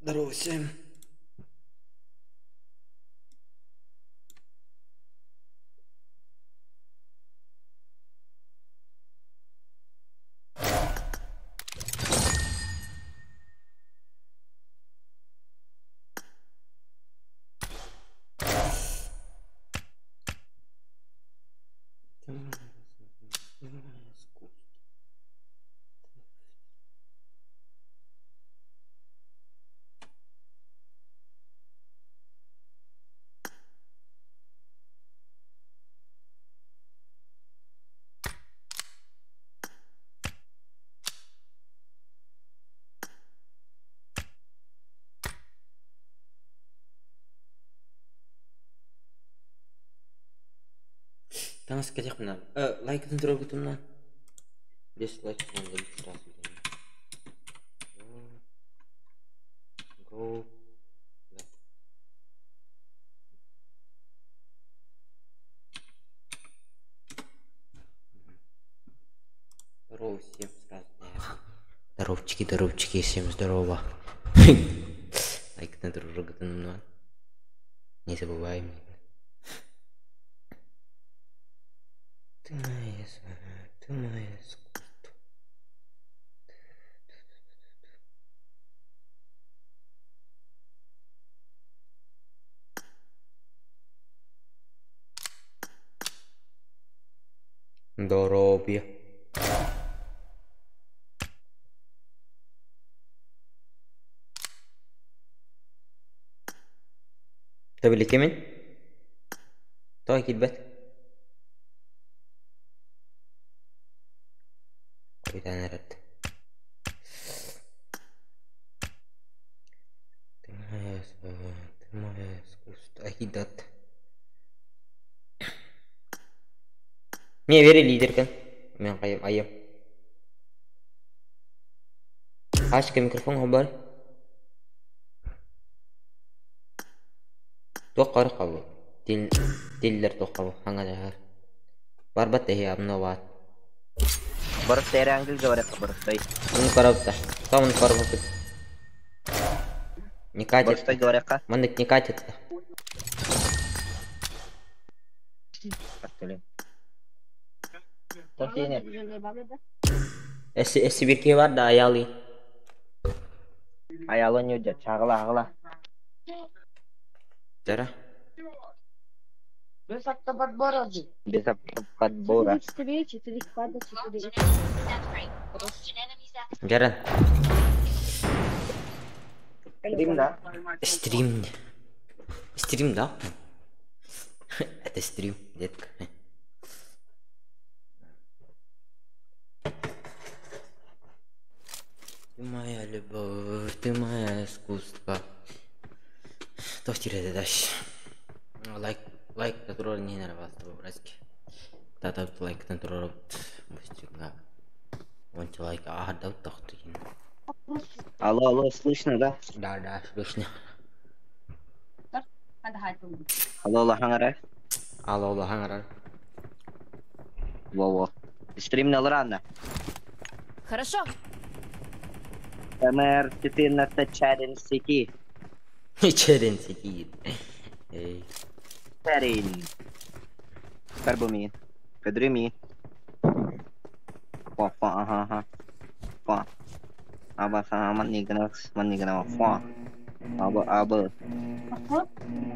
Здорово всем. Таҥас кэтиэхпин лайкытын тураргытымна дизлайк сразу Go. Здорово всем сразу. Здоровчики, здоровчики, всем здорово. Лайкытын тураргытымна. Не забываем. Ты моя, ты моя искусство. Здоровье. Табиликемин? Тоҕо киирбэт? Куйдаан эрэрт. Ты моя, ты моя искусство. Ахидат. Не вери лидерка. Мен хайым айым. Ачка микрофон хабар. Туох хары хабы. Тиллер туох хабы. Хаңа жахар. Барбат эһи обноват. Боростой ангел говорят, боростой. Ну коробка. Там коробка. Не катит. Боростой говорят, Маннык не катит. Эси эси бир бар да аялы. Аялы не удет, чагыла, агыла. Жара. Без автоподбора. Без автоподбора. 4, 4 квадрата, 4. Жара. Стрим, да? Стрим. Стрим, да? Это стрим, детка. Ты моя любовь, ты моя искусство. То тирede дальше. Лайк, лайк, который не нравился, братски. Тата лайк, который мустюга. Вон лайк, а да тохтин. Алло, алло, слышно, да? Да, да, слышно. Алло, алло, хаңара. Алло, алло, хаңара. Во-во. Стрим на рано. Хорошо. МР 14 Чарин Сити. Чарин Сити. Эй. Чарин. Карбуми. Кадрими. Фа, фа, ага, ага. Фа. Аба, са, маннигана, маннигана, фа. Аба, аба.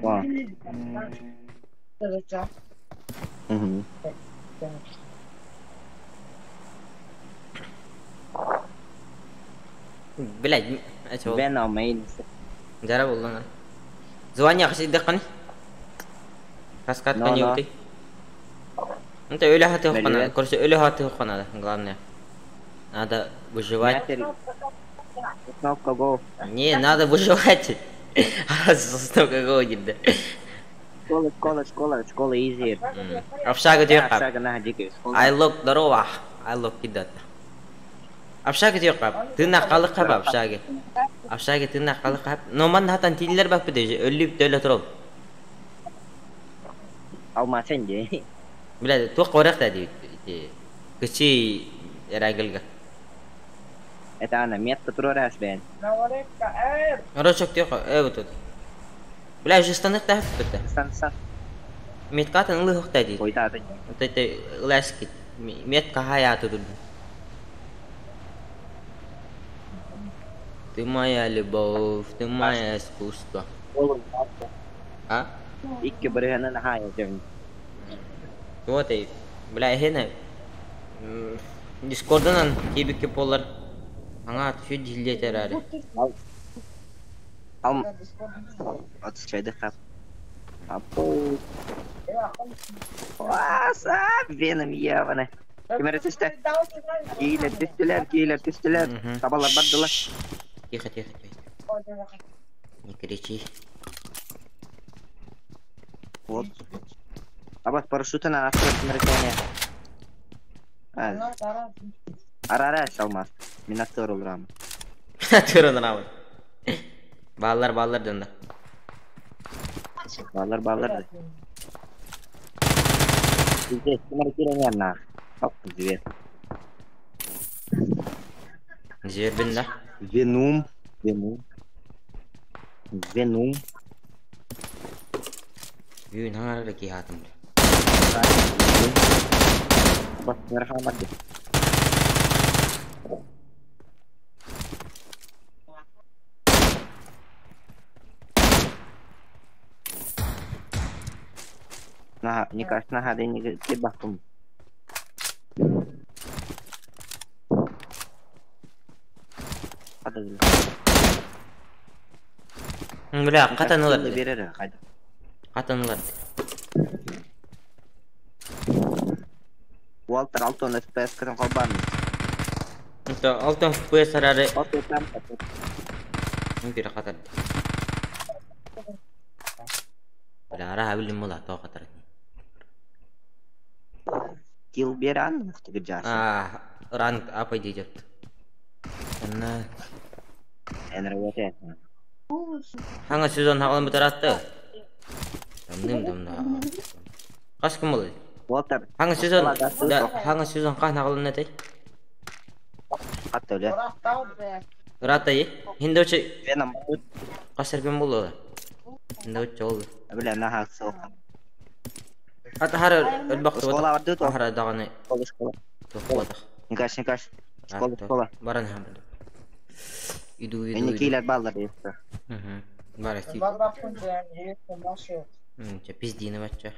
Фа. Угу. Блядь, а чего? Веном, Жара буллан. Звание хасиддакканы. Каскад Но, но. не Это өлө хаты Бэлиэ. Короче, өлө хаты надо, главное. Надо выживать. Кнопка Go. Не, надо выживать. А кнопка Go да. Школа, школа, школа, школа, easy. Общага диэхап. Общага на дикий. I look здорово. I look кидат. Общага диэхап. Ты на халык хап общаги. Общаги ты на халык хап. Но ман хатан тиллер бак бит өлүп төлө туруп. Алма сен де. Бля, туох корак да ди. Кычи эрагылга. Это она, метка турараш бен. Рочок тихо, вот тут. Бля, уже станых та хыппыта. Сан сан. Меткатын ылыхта дейт. Койда аты. Вот это ласки. Метка хая тут. Ты моя любовь, ты моя искусство. А? Икки бырыһынан хаайа дьон. Вот и, бля, хена. Дискорданан кибикке полар. Аңа түшө дилдетер ари. Ал. Ал. Отчайды хап. Апу. Васа, веном ебаный. Кимер түсті? Кейлер түстілер, кейлер түстілер. Табалар бардылар. Тихо, тихо, тихо. Не кричи. Вот. Абас парашютын астырып кимер. Арара салмас. Мен актер олрамын. Актер олрамын. Баллар, баллар дönді. Баллар, баллар. Здесь кимер кирене на. Оп, зверь. Зверь бин, да? Венум. Венум. Венум. Үйін хаңарары ки хатым. Бас, мәрхамат. На, мне кажется, на хады не ты бахтум. Бля, катанылар. Катанылар. Уолтер Алтон FPS кырын колбан. Это Алтон FPS арары. Бир катар. Бля, ара билим була то катар. Килл беран мухтыгы жас. А, ранг апай идет. Анна. НРВТ. Хаңа сезон хагалын бутаратты. Дамным дамна. Каш ким болду? Уолтер. Хаңа сезон да, хаңа сезон кан хагалын этэй? Аттылы. Ратай. Хиндочи. Веном. Каш эрбен болду? Хиндочи болду. Бля, на хаксыл. Ата хара өлбакты Школа барды то. Хара даганы. Школа, школа. Тохватах. Никаш, никаш. Школа, школа. Баран хам. Иду, иду. Мени кейлер баллар есть. Угу. Бара си. Че пиздины вача.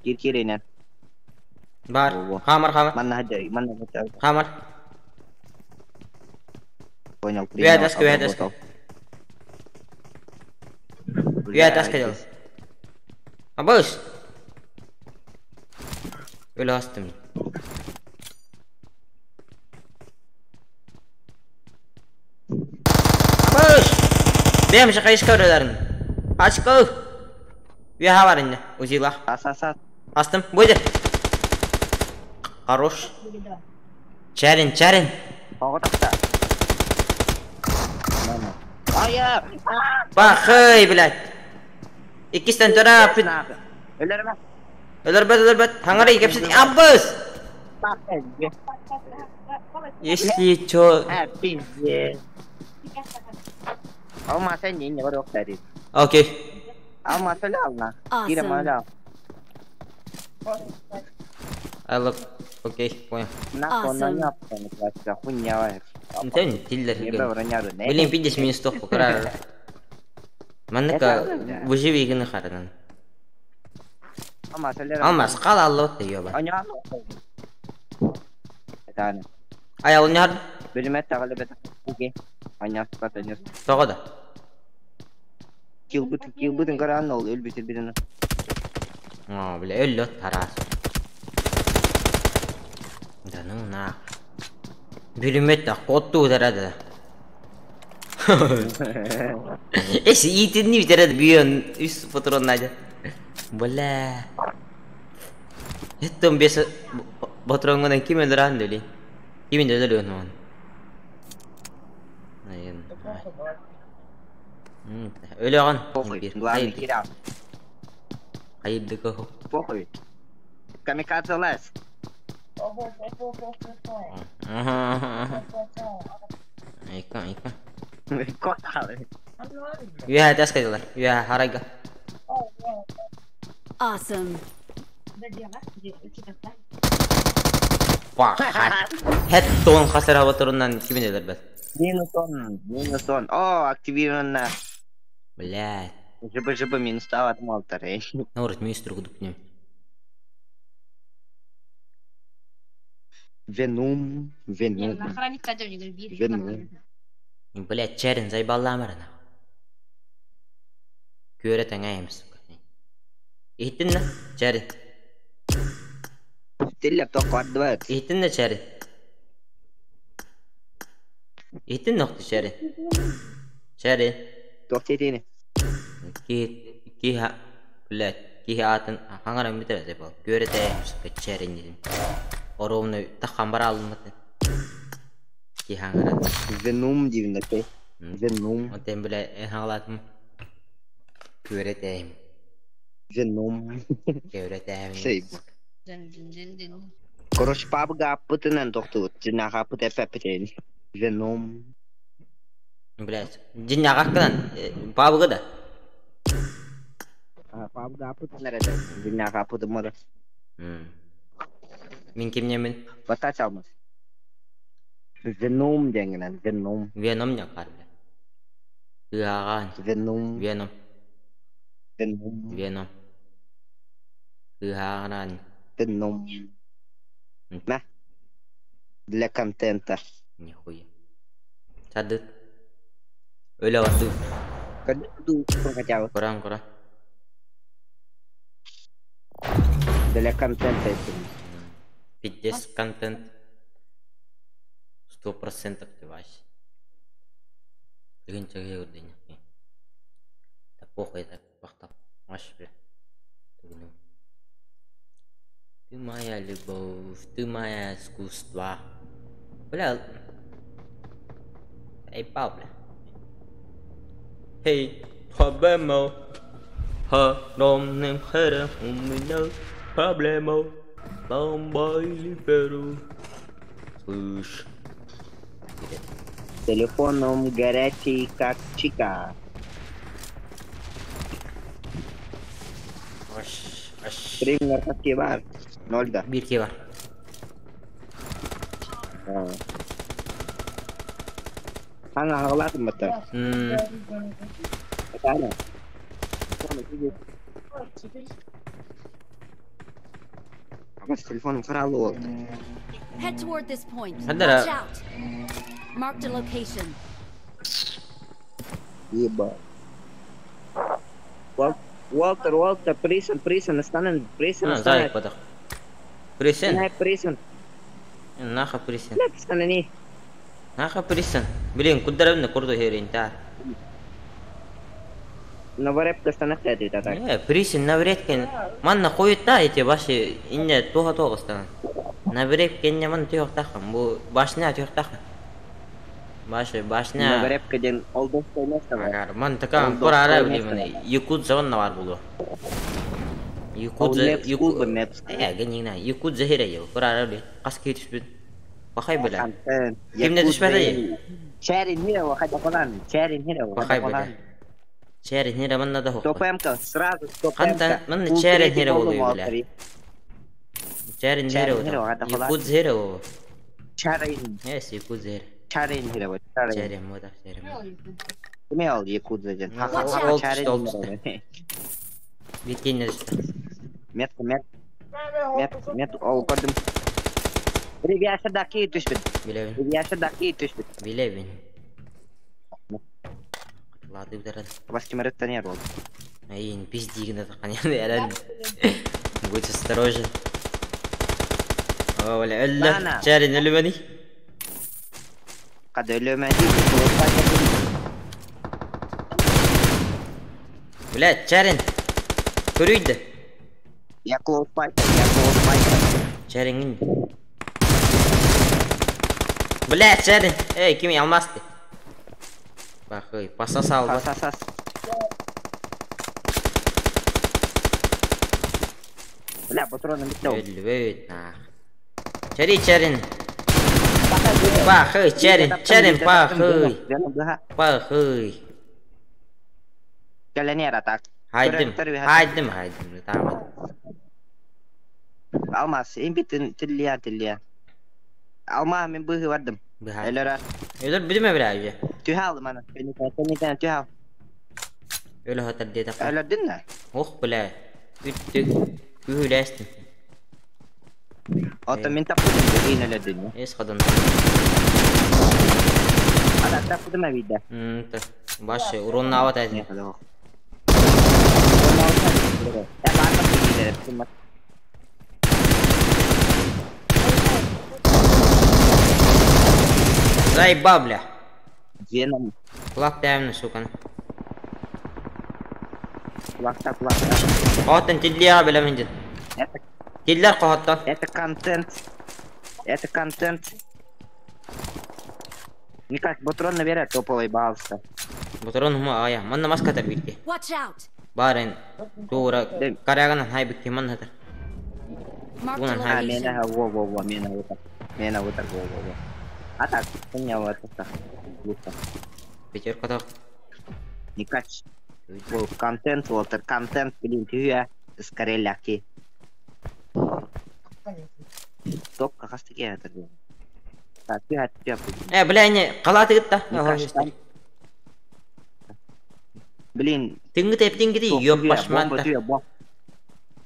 Кир киринен. Бар. Хамар, хамар. Манна хаджа, манна хаджа. Хамар. Понял, принял. Вятаска, вятаска. Вятаска делал. Абыш. Өлі астым. Абыш! Бем же кайышка өлелерін. Ачкы! Вяха бар инде, узила. Ас, ас, ас. Астым, будет. Хорош. Чарин, чарин. Бахый, блядь. Иккистен төра. Өлерме. Өлөрбөт, өлөрбөт. Хаңары кепсин. Абыс! Если чё... Пиздец. Алма сен не бар yok. Окей. Алма söyle алма. Кирем аля. Алло, окей, понял. Нахуй он не апта, хуйня var. Сен тиллер. Блин, пиздец минус тоху, карар. Манныка выживи гына харадан. Алмаз, кал алла отты ёба. Ай, ал не Билмет тагылы бет. Окей. Аня спат аня. Тога да. Килбут, килбутын каран ол өлбүтүр бирин. А, бля, өллөт тарас. Да ну на. Билмет да котту тарады. Эси итин битерет бүйөн үс патрон найдет. Бля. Эттен бес патронгонан ким өлдүрөн дели. Кимин өлдүргөн он. Өлөгөн. Хайырдыка. Похуй. Камикадзе лес. Айка, айка. Коталы. Үөһэ таскайдылар. Үөһэ харайга. Awesome. Пахать. Хеттон хасар турунан кимин өлөрбөт. Минус он, минус он. О, активировано. Блядь. ЖБ-ЖБ минус стал от Молтера. Наурут министр кудук нем. Веном, Веном. Веном. Блядь, Черен заебала. Күөрэ тэҥээйим, сука. Иһиттин да, Черин. Тиллеп тоққардыбат. Иһиттин да, Черин. Иһиттин нохту, Черин. Черин. Туох тиэтиини. Ки ки блядь, киһи аатын хаҥаран бүтэр заебал. Күөрэ тэҥээйим, сука, Черин дедим. Оровно таххан бара алынматын. Ки хаҥаран. Веном диибин да. Веном. Онтон бля, эн хаҥалаатым. Күөрэ тэҥээйим. Веном. Күөрэ тэҥээйим. Сейб. Короче, пабга аппытынан тохтубут. Жинаха аппыт эппеппитин. Веном. Блядь, дьиннэҕаккынан пабыга да. Пабга аппытынан эрэ. Жинаха аппытыммыра. Мин кимнемин? Бата чалмас. Веном диэҥинэн, Веном. Веном не кар, бля. Ыаҕаан. Веном. Веном. Веном. Веном. Ыаҕаан. Веном. На. Для контента. Нихуя. Садыт. Өлө барды. Когда буду хотя бы. Куран куран. Для контента это. Пиздец контент. 100% ты Вася. Да похуй, так пахтал. Вася, бля. Ты моя любовь, ты моя искусство. Бля. Эй, пал, бля. Эй, проблема. Огромным хером у меня проблема. Бомба или перу. Слышь. Телефоном горячий, как чика. Аш, аш. Пример какие бар? Ноль да. Бирки бар. Ана хагалатым бата. Ана. Бас телефоном харалы болду. Head toward this point. Хадара. Watch out. Marked a location. Еба. Уолтер, Уолтер, prison, prison, останен, prison, А, останен. зайк падах. Prison. Не, prison. Наха prison. Не, останени. Наха prison. Блин, куддарабын курду херин та. На варепка станах это так. Не, prison на вредкен. Манна хуйта эти ваши инне туха тоғыстан. На вредкен ман түйөктахым. Бу башня түйөктахым. Башня, На башня. варепка ден олдос место. Агар, ман така Ол курара достой билмен. место. Якудза он навар булу. Якудза, Якудза, Якудза. Э, генигна, Якудза хире ю. Курара били. Кас кейтиш бит. Бахай била. Кимне түшпәде? Чәрин хире, хотя кулан. Чәрин хире, Бахай била. Чәрин хире манна да хокка. Топемка, сразу топемка. Кантан манна чәрин хире булу била. Чәрин хире Чәрин хире, хотя кулан. Якудза хире у. Чәрин. Yes, Якудза хире. Чәрин хире, чәрин. Чәрин мода, чәрин. Киме ал Якудза ден? Watch out. Чәрин. Биткенне түштү. Метка, мет. Мет, мет, ол көрдүм. Ребяша даки түшпүт. Билебин. Ребяша даки түшпүт. Билебин. Лады ударады. Бас кимереттен ер болды. Ай, пиздигин это конечно, я Будь осторожен. О, бля, өллө. Лана. Чәрин өлүмөни. Када өлөмөдү. Бля, Чәрин. Көрүйдү. Я close fighter, я close fighter. Чәрингин. Бля, Чәрин. Эй, ким алмасты? Бахый, пососал бы. Сас, сас. Бля, патроны бүттэ. Өлбөт нах. Чари чарин. Пахы, чарин, чарин, пахы. Пахы. Кэлэнээр атак. Хайдым, хайдым, хайдым. Тамат. Алмаз, имбитин тиллия тиллия. Алма мин быһы бардым. Быһа. Өлөрөр. Өлөр бүдүмэ бирэ. Түһэ алдым аны. Кэнникэн түһэ ал. Өлө хатар диэтэх. Өлөрдүн да? Ох, бля. Бүттүк. Күһүлээстим. Оттон мин таппытым, билигин өлөрдүн. Эс хадан. Ата таппытым эбийдэ. Башы, уруннаабат этин. Заебал, бля. Веном. Кулак тәмні, сука. Кулакта, кулакта. Қоғаттан теллияға білемін дед. Теллер қоғаттан. Это контент. Это контент. Никак, патрон набирай топовый балса. Патрон хума ая. Манна маска тар битки. Watch out! Барын. Тура. Караганан хай битки манна тар. Marked a Вон, А, мена, location. во, во, во, мена вот так. Мена вот так, во, во, во. А так, у меня вот это. Глупо. Пятерка так. Не кач. Во, контент, Уолтер, контент, блин, түйе. Скорее ляки. Топ, как раз таки это. Так, түйе, түйе. Бля, не, қалаты гытта. Блин. Тыңгы тептин гиди, ёп Бомба, башманта. түйе, бомба.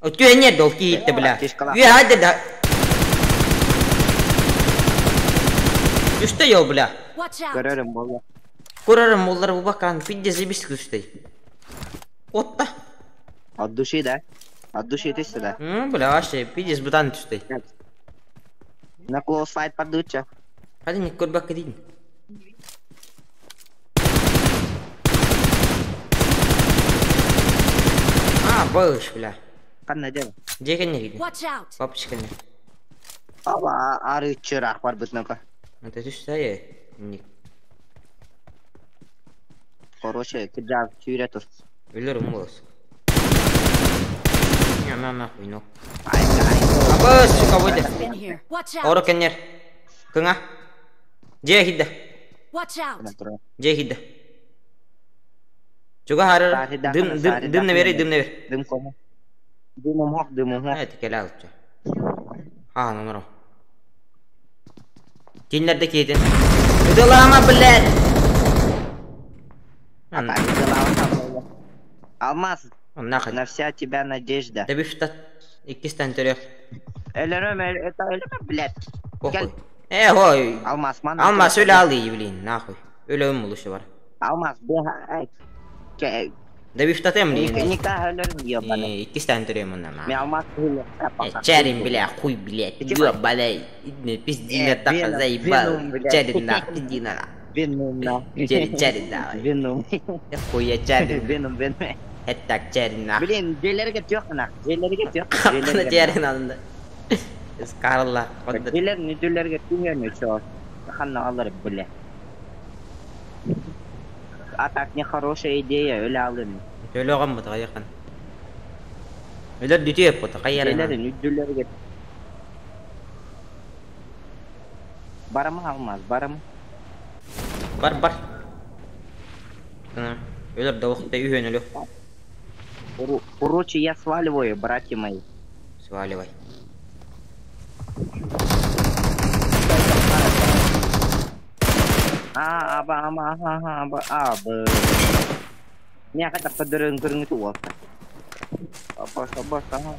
Түйе не дол киитте, бля. Тишкала. Үйе хайды да. Үсте йол, бля. Watch out! Көрөрүм болла. Көрөрүм олар бу бакан пидде зебис күстэй. Отта. От души, да? От души ты сюда. Бля, вообще, пидес бутан түстэй. На клоус слайд подуча. Хadi не көрбәк кедин. А, быш, бля. Канна дело. Жеген не кидин. Watch out! Папочка не. Аба, ары чырах бар бытныка. Это түстэй. Не. Хорошая, кыджав, түйре тур. Өлөр болос. Я на нахуй, ну. Ай, ай. Абы, сука, выйди. Been here. Watch out! Оро кеннер. Кыңа. Же хидда. Watch out! Же хидда. Чуга харар. Дым дым дым не бери, дым не бер. Дым кому? Дымом хок, дымом хок. Это келе алча. А, ну ну. Кинлерде кейдин. Ыдылама, блядь. Алмаз, Нахуй. на вся тебя надежда. Да бифтат. Иккистен төрөх. Өлөрөм, это өлөрөм, блядь. Похуй. Ой. Алмаз, ман. Алмаз өлө алый, блин, нахуй. Өлөм булушу бар. Алмаз, бля, ай. Да бифтатем, блин. Никак өлөрөм, ёбаный. Иккистен төрөм онна. Мен алмаз өлөрөм. Чарин, бля, хуй, блядь, ёбаный. Пиздина так заебал. Чарин, нахуй, пиздина. Веном, нахуй. Чарин, чарин, давай. Веном. Хуя чарин. Веном, веном. Это чарин, нахуй. Блин, желерге түйөк нах. Желерге түйөк. Кана чарин алынды. Скарла. Желер не желерге түйөк чё. Ханна алыр, бля. А так нехорошая идея, өлө алым. Өлө гам бу кайякан. Өлөр дүтү бу кайяр. Желер не желерге. Барамы алмаз, барамы. Бар бар. Өлөр да вакытта үйөн өлө. Короче, я сваливаю, братья мои. Сваливай. А, аба, ама, ага, аба, аба. Меня хотя бы көрүнгү туолта. Аба, аба, ага.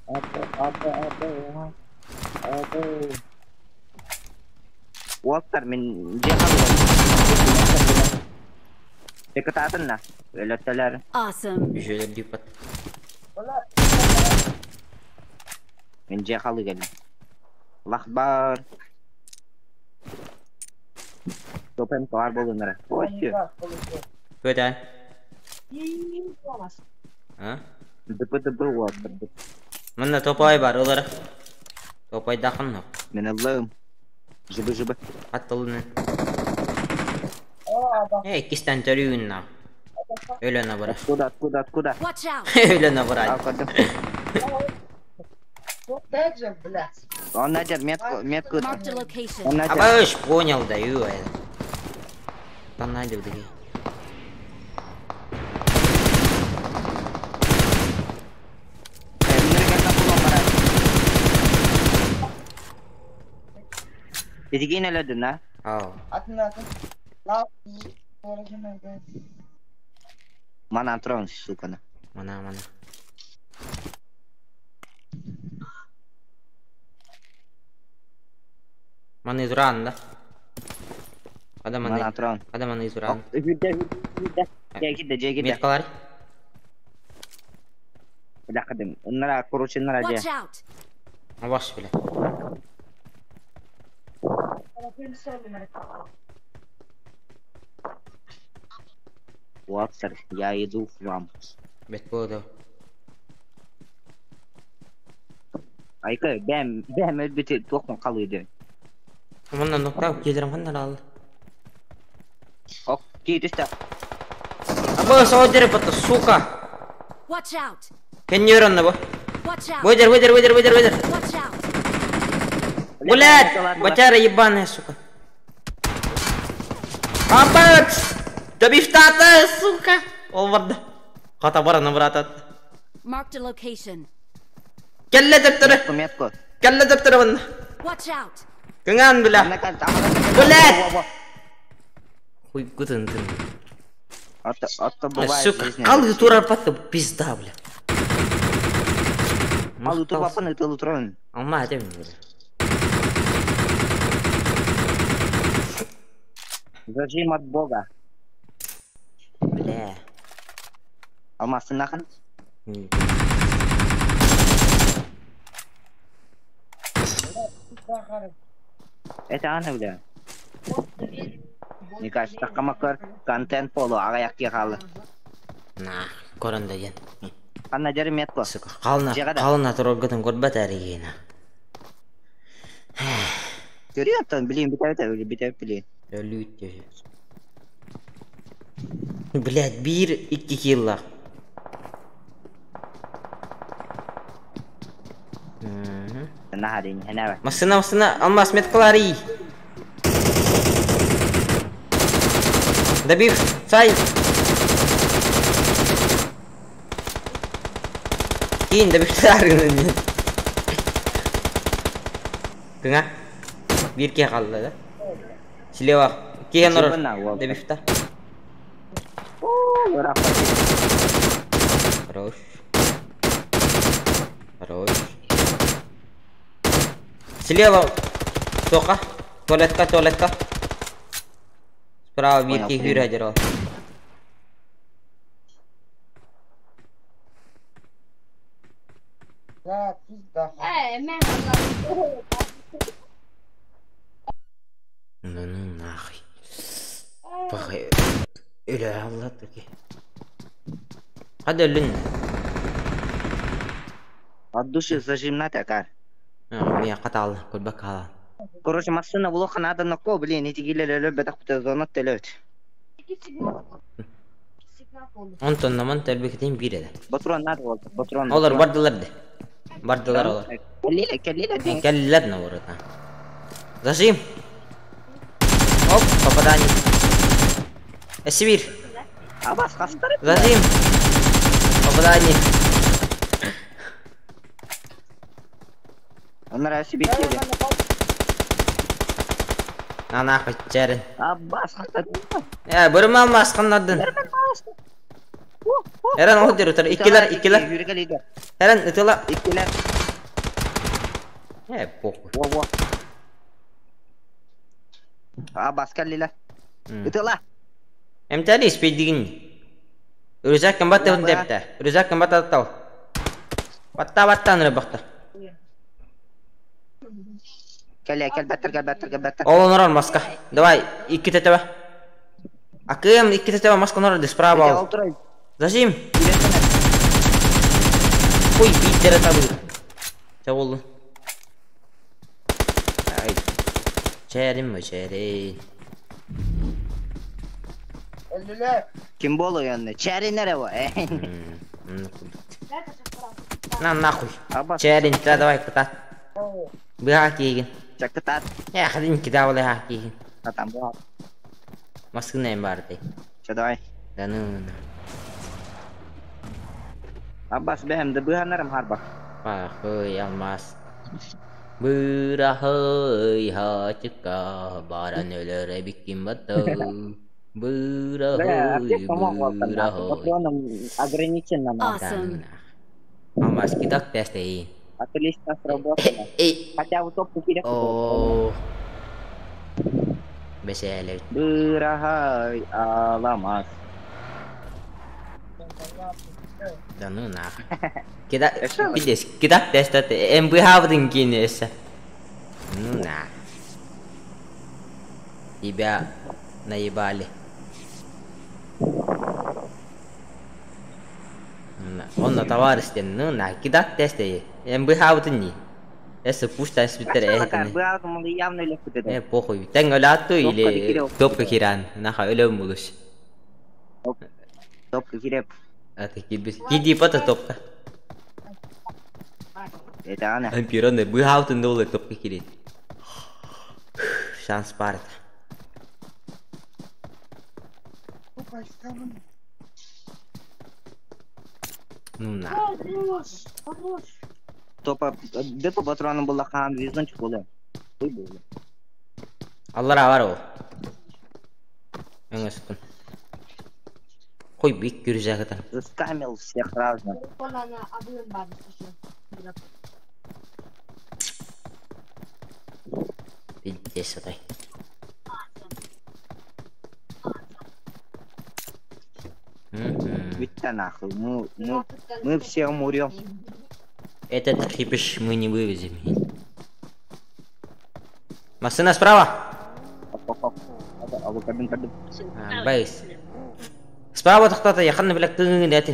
Аба, аба, аба, аба. Уолтер, мен жеха. Текататын на. Өлөттөлөр. Awesome. Үжөлөр дипат. Мен жехалы келдим. Аллах бар. Топем бар болунара. Ой. Көтөн. А? ДП ДП Уолтер. Мында топай бар, олар. Топай дакын. Мен аллым. Жыбы жыбы. Аттылын. Иккистен төрүүн на. Өлөнө бара. Откуда, откуда, откуда? Watch out! Өлөнө бара. Ал көрдүм. Опять же, блядь. Он найдет метку, метку. Marked a location. Он найдет. Абыш, понял, даю это. Там найдет такие. Итигин өлөдүн, а? Ау. Атын атын. Мана трон, сука. Мана, мана. Маны изуран, да? Када маны? Мана трон. Када маны изуран? Үгүдэ, үгүдэ. Жегидэ, жегидэ. Меткалар? Бля, кадым. Нара, короче, нара, Watch же. out! Абаш, бля. Уотсер, я иду к вам. Бет буду. Айка, бэм, бэм өлбүтэ туох қалыйды. Мында нокта келерим ханнар ал. Ок, кей түсті. Абаш, одер бата, сука. Watch out! Кеннерон бу. Watch out! Выдер, выдер, выдер, выдер, выдер. Watch out! Блядь, батяра ебаная, сука. Апат! Добив тата, сука. Ол барды. Ката бараны братат. Marked a location. Келле дептері. Метку, метку. Келле дептері бұнда. Watch out! Кыңан, бля. Блядь! Хуй гудын тын. Атта бывает. Сука, калгы тура патты, пизда, бля. Малы тура папаны, ты лутрон. Алма, әдемі, бля. Зажим от бога. Бля. Алмаз, ты нахрен? Это она, бля. Мне кажется, такамакар контент полу, ага якки халы. На, корон деген. Анна дери метку. Сука, қалына, қалына тұрғытын көрбәт әрігені. Көрі аттан, блин, бітәбіт, бітәбіт, блин. Өлүт деп. Блядь, бир икки килла. Машина, машина, алмаз меткалары. Добив, цай. Кинь, добив царгын. Кыңа. Бир ке қалды, да? Слева. Кен ұрыр. Добив та. Хорош. Хорош. Слева. Тока. Туалетка, туалетка. Справа бирки хүрә дерал. Ну ну нахуй. Пахай. Öyle Allah таки. Hadi ölün. От души зажим на такар. А, я катал, курбакала. Короче, машина блоха надо на ко, блин, эти гилели любят так зона телет. Онтон наман тәрбекетен бир edi. Батрон надо вот, батрон. Олар бардылар де. Бардылар олар. Келлиле, келлиле. Келлилер на ворот. Зажим. Оп, попадание. Эсвир. Абас, хастар. Зажим. Попадание. Онара себе келе. На нахуй, черен. Абас, хастар. Я, бұрым алмас қаннардын. Эрен ол дер өтер. Иккилер, иккилер. Эрен, ытыла. Иккилер. Похуй. Во-во. Абас, келлилер. Ытыла. Эмтәли спейдигин. Үрүзәк кем бат депті. Үрүзәк кем бат аттал. Батта батта ныры бақта. Кел, кел, баттыр, кел, баттыр, кел, баттыр. Ол норон маска. Давай, икки тетебе. Акым, икки тетебе маска норон справа ал. Зажим. Хуй, биттер табы. Ча болду. Ай. Черим ми, черин. Ким болу yanına? Çeri nere bu? На нахуй. Черин, давай, ката. Быһа киигин. Чакытат. Я ходин кидал я киигин. А там была. Машина им барды. Че, давай. Да ну на. Аббас бэм да быһанарым харбах. Пахый алмаз. Бырахый хачыка баран өлөр эбиккин баттау. Бля, Бырахый, аптека мог вот нахуй. бырахый. Патроном ограничен нам. Да ну Awesome. нах. Алмаз кидак тестейин. Отлично сработано. Эй. Хотя вот топку кирек. О. Бесэлэ. Бырахай аламас. Да ну нах. Кида Эшелон. пиздец, кидак тестат МБХ кинеса. Ну на. Тебя наебали. Ну на. Он на товарищ ну на кидак тесте. МБХ не. Эсэ пушта свитер Макар, эхтene. быһаатым явно легко Э похуй. Тэң өлөттү Топка или кирип. топка киран. Наха өлөм булуш. Топка киреп. А ты кирбис. Киди пата топка. Это она. Ампироны быһаутын долы топка кирет. Шанс бар. Ну на. Топа, депо патроном была хан, везунчик был. Хуй был. Аллара бар ол. Өңөскүн. Кой бик күрү Заскамил всех разно. Пиздец атай. Ведь нахуй, мы все умрем. Этот хипиш мы не вывезем. Машина справа. А, Байс. Справа кто-то, я ханна блядь, ты не это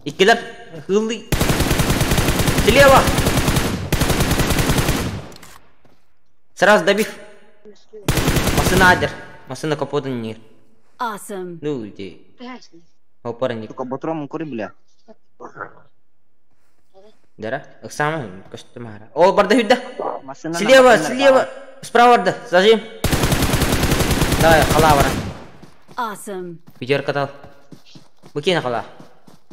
Иккилер хылы. Слева. Сразу добив. Машина адер. Машина капота не. Awesome. Ну иди. Опорник. Только патроном кури, бля. Дара, самый костюмара. О, барда хүдда. Машина Слева, машина слева. Справа барда. Зажим. Давай, халавара. Awesome. Пятерка дал. Букина хала.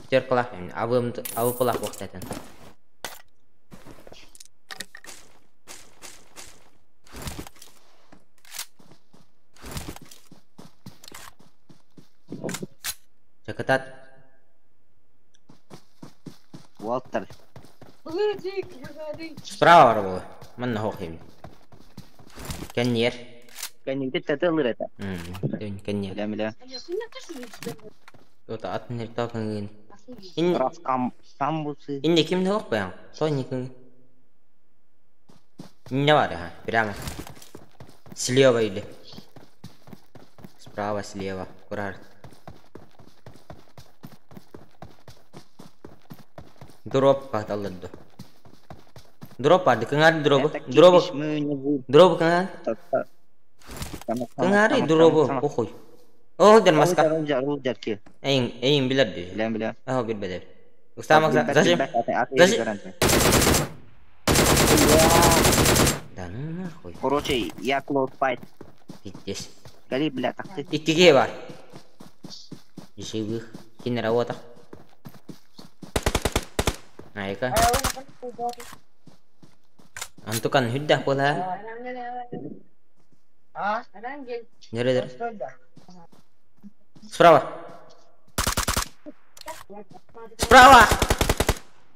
Пятерка лах. Абым абы пулах вақтатын. Чакатат. Уолтер. Справа бар было. Манна хохим. Каньер. Кәнеңде тәтелер это. Каньер. Бля, бля. Ота атын токын. Ин Раскам самбусы. инде кимде хох баян? Тоникин. Не бар, ха, прямо. Слева или. Справа, слева. Курар. Дроп каталырды. Дроп арды, кыңар дробы. Это кипиш, Дробы. мы не будем. Дробы кыңар. Кыңары дробы, похуй. О, дер маска. Эйин, эйин билер ди. Бля, бля. Аха бир бедер. Устамак зажим. Зажим. Да ну нахуй. Короче, я close fight. Пиздец. Гали, бля, так ты. Иккиге бар. Живых. Кинер работа. Айка. Антукан хүддә була. Нередер? Справа. Справа.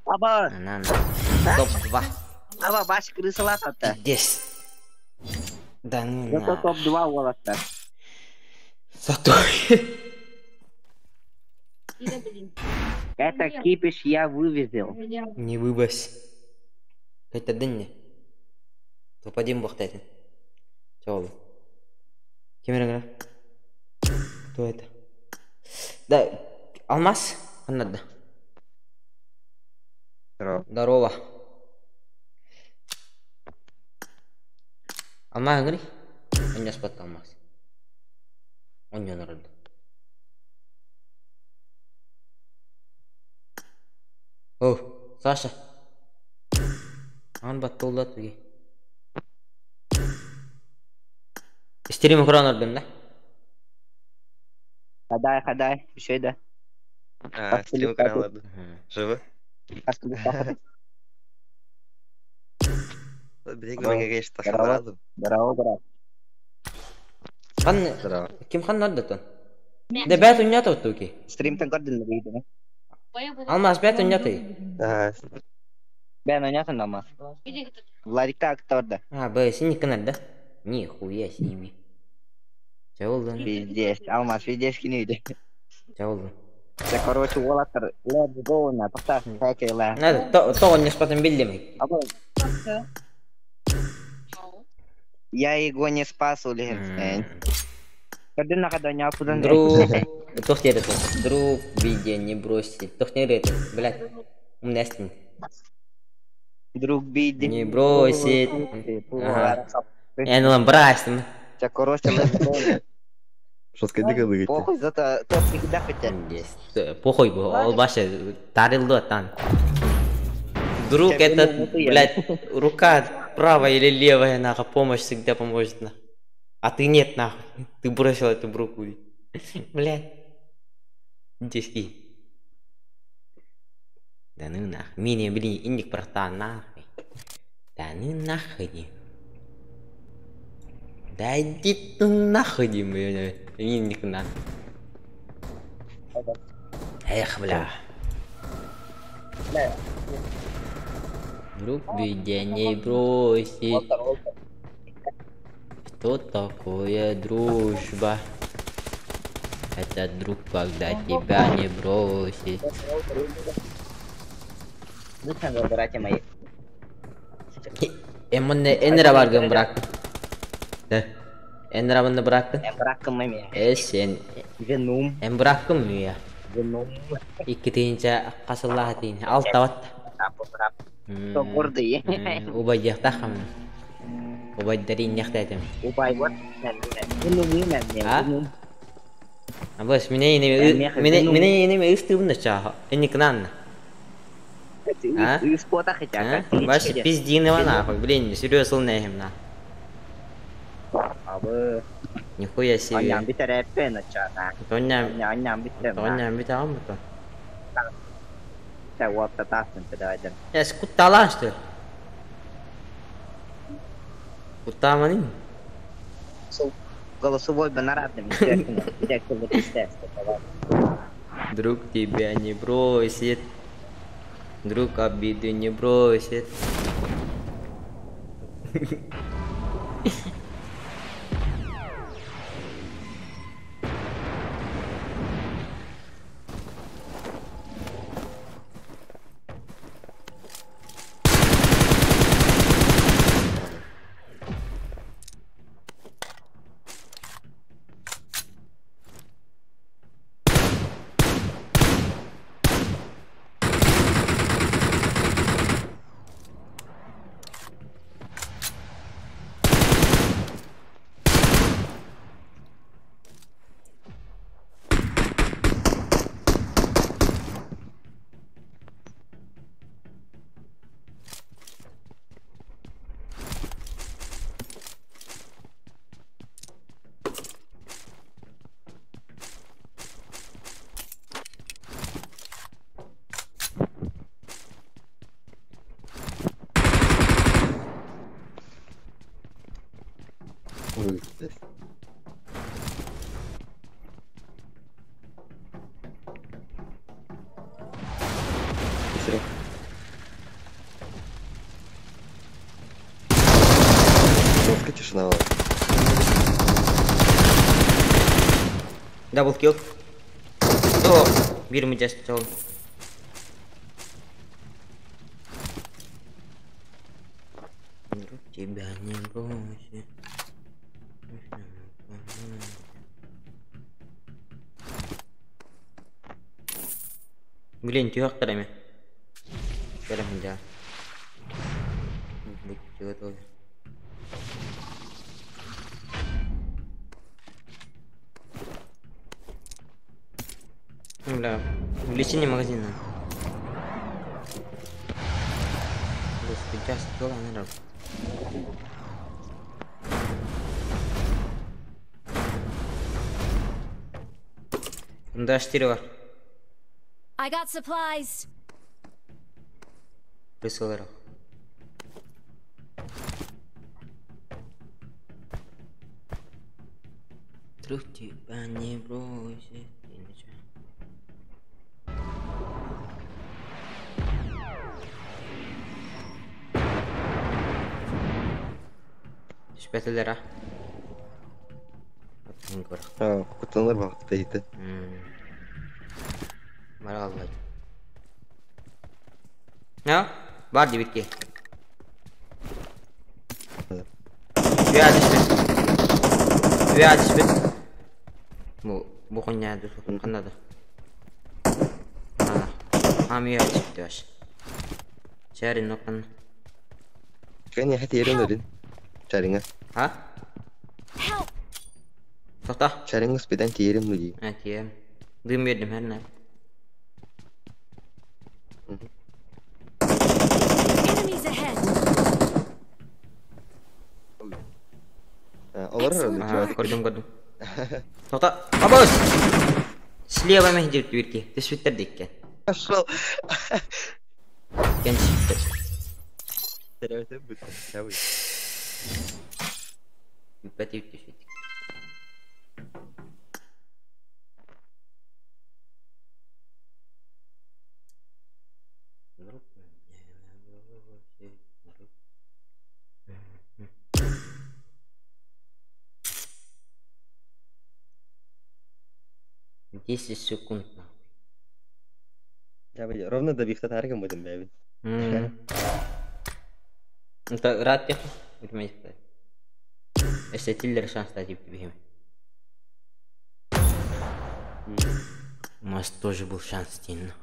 Аба, На, на. Топ-2. аба, баш крысалат-то. Пиздец. Да ну Зато на. топ-2 уолоста. Зато. Это кипиш я вывезел. Не выбрось. Это дынне. Топ-1 бахтайтын. Чего? Кемер Кто это? Да, алмаз? Надо. Здорово. Здорово. Алмаз говори? Он не спат алмаз. Он не народ. О, Саша. Ан баттулла туги. Стрим экран ордум да? Хадай, хадай, еще да. А, стрим экран ладно. Живы? Здорово, здорово, брат. Хан, ким хан нордатон? Да бэт унята туки. Стрим тан көрдүн да. Алмаз бэт унята. Бэн унята намаз. Владик так торда. А, б, синий канал, да? Нихуя с ними. Чаулдан. Пиздец, Алмаз, пиздец кинуди. Чаулдан. Да, короче, уолаттар, let's go на, тоқтар, хакерла. Надо, то он не спотом билдемей. Я его не спас, Улин. Друг, друг в беде не бросит. Блядь, умный. Друг в беде не бросит. Ага. Я ну брась. Короче, Жестко дико. Похуй, зато топ всегда хотя. Похуй, ол баша тарилды там. Друг это, блядь, рука правая или левая, нахуй, помощь всегда поможет, нахуй. А ты нет, нахуй. Ты бросил эту руку. Блядь. Диски. Да ну нахуй. Мини, блин, индик братан, нахуй. Да ну нахуй. Да иди ты нахуй, блядь. Индик нахуй. Эх, бля. Друг в беде не бросит. Что такое дружба? Это друг, когда тебя не бросит. Братья мои. Эннера баргын bıraktım. Эннера bunu bıraktın. Bıraktım mı ya? Sen. Venom. En bıraktım mı ya? Venom. İki deyince kasıllah deyin. Alt tavat. Doğru değil. Ubay yakta hamın. Ubay derin yakta edim. Ubay what? Ha? Abas mine yine mi ıstığım da çağı. Enni kınanla. А? Вообще пиздины нахуй, блин, серьезно нехим на. Нихуя себе. Я скутала что ли? Кутаманин? Голосовой банарадный, Друг тебя не бросит. Друг обиды не бросит. Тишина. Double kill. О, bir mi just kill. Тебя не бросит. Блин, тюхтарами. Керем да. Будьте готовы. Бля, увеличение магазина. Just go on. Bunda 4 var. I got supplies. Плюс olarak. Друг тебя не бросит. Түспэтилэр а? А, куттанар бакытта ити. Бара аллай. А? Бар дебитке. Үә түспүт. Үә түспүт. Бу бу хуйня ханнада. А, ам үә түспүт баш. Чәрин нокан. Кәне хәт ерен дөрин. Чәреңе. А? Help! Тоқта. Чәреңе спеден тиерим ди. А, тием. Дым бердим һәрнә. Enemies ahead! Олар Ага, көрдүм, көрдүм. Тоқта. Абыз! Слева мен деп бирке. Түспүттер диккен. Пошел. Кен түспүттер. Бүппәт түспүт. Десять секунд. Ровно до бихта таргам будем бэби. Это рад тех. Если тиллер шанс дать тебе. У нас тоже был шанс, Тин.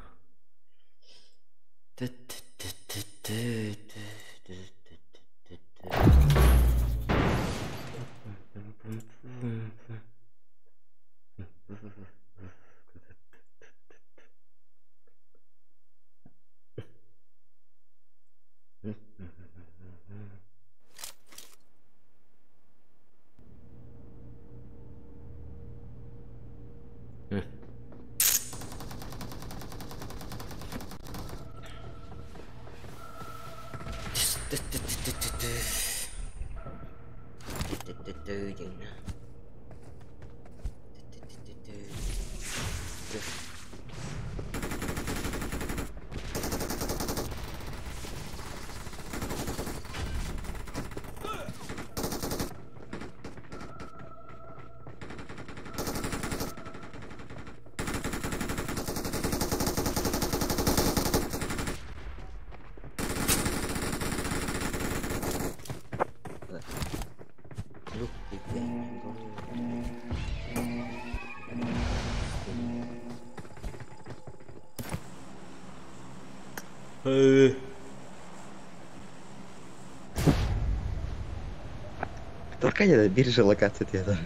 Толкай биржа локация это.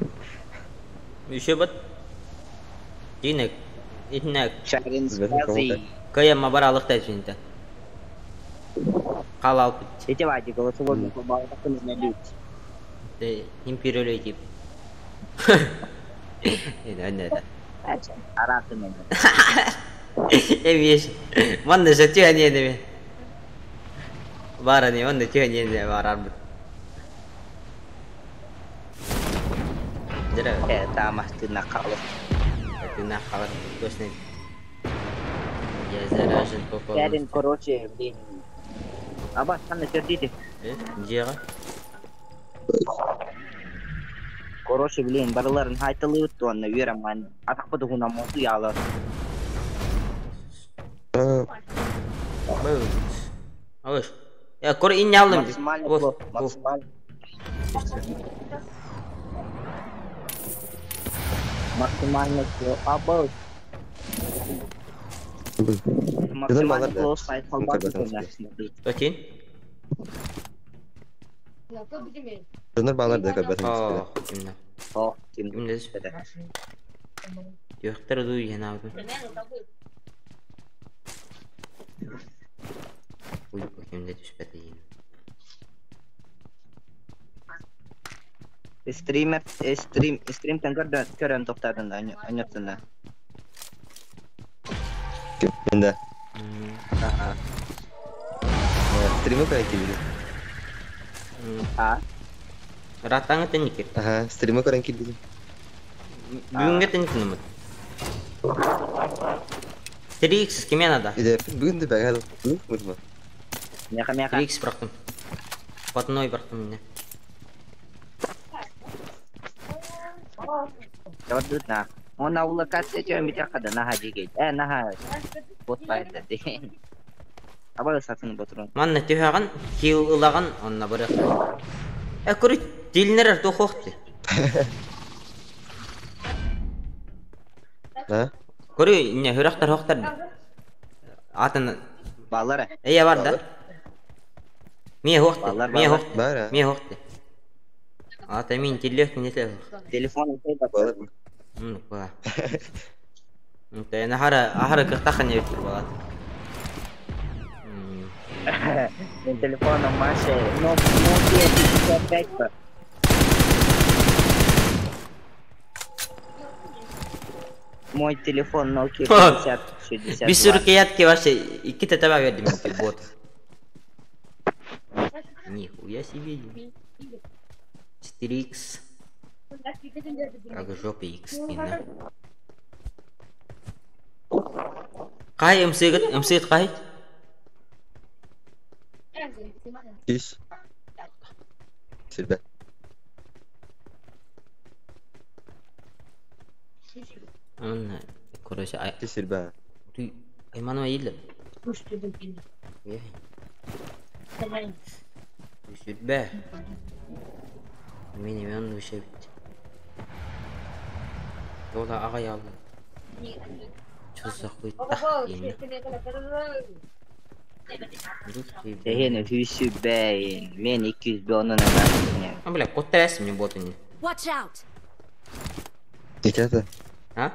Еще бат. Динек. Итнек. Чарин связи. Кая мабаралык та жинте. Калал. Эти вади голосовой побалдакын знают. Империолей тип. Не, не, не. Аратын. Эбиш. Манна жатыа не не. Бара не, манна тыа не не барар. Тамастына қалып. Тына қалып, точно. Я заражен по полностью. Короче, блин. Аба, саны сердите. Где? Короче, блин, барыларын хайтылы өтті, верам, мен атақпыды хуна моту ялы. Алыш. Я кор инне алдым. Максимально, максимально. Максимально все. Абы. Максимально close fight Окей. Донор балар да көрбөтүм. О, кимде? Юктар ду янабы. Уй, кимде түшпөтү. Стример, стрим, стримтен көрөн тоқтадын да, ойноттун да. Мен да. Стримы көрөн килдим. А? Ратаңы тенникер. Аха, стримы көрөн килдим. Бүгүнгө тенникин. 3x киме надо? Иде бүгүн де бәгәл. Бүгүн Меха, меха. 3x бырактым. Платной бырактым мине. Жабырдыт на. Он аула катса чөм бит якада наха жигейт. Э, наха. Бот байда деген. Абай сатын ботурун. Манна түһәгән, хил ылаган, онна бырык. Э, көрү, дилнер тухохты. А? Көрү, не хүрәктер хохтар. Атын Баллар. Эя бар да. Мие хохты, Баллар, мие баллар. хохты. Бар. Мие хохты. Ата мин тиллек не тел. Телефон өтөй Бар. Ба. Инте нахара ахара кыртахан ебит балат. Мен телефоном Маше, но Nokia 55 бар. Мой телефон Nokia 50 62. Bir sürü киятки вообще iki tete verdim бот. Нихуя себе. 4x. Как жопа x на. Кай МС МС кай? Иш. Силбе. Анна, короче, ай, Силбе. ты айманова ил. Сүрбэ. Мен эмен үше бит. Ола ага ялды. Чузак куйта. Сехени хүсү бэйин. Мен 200 бе онун эмес. А бля, кот тряс мне бот не. Watch out! Икәтә. А?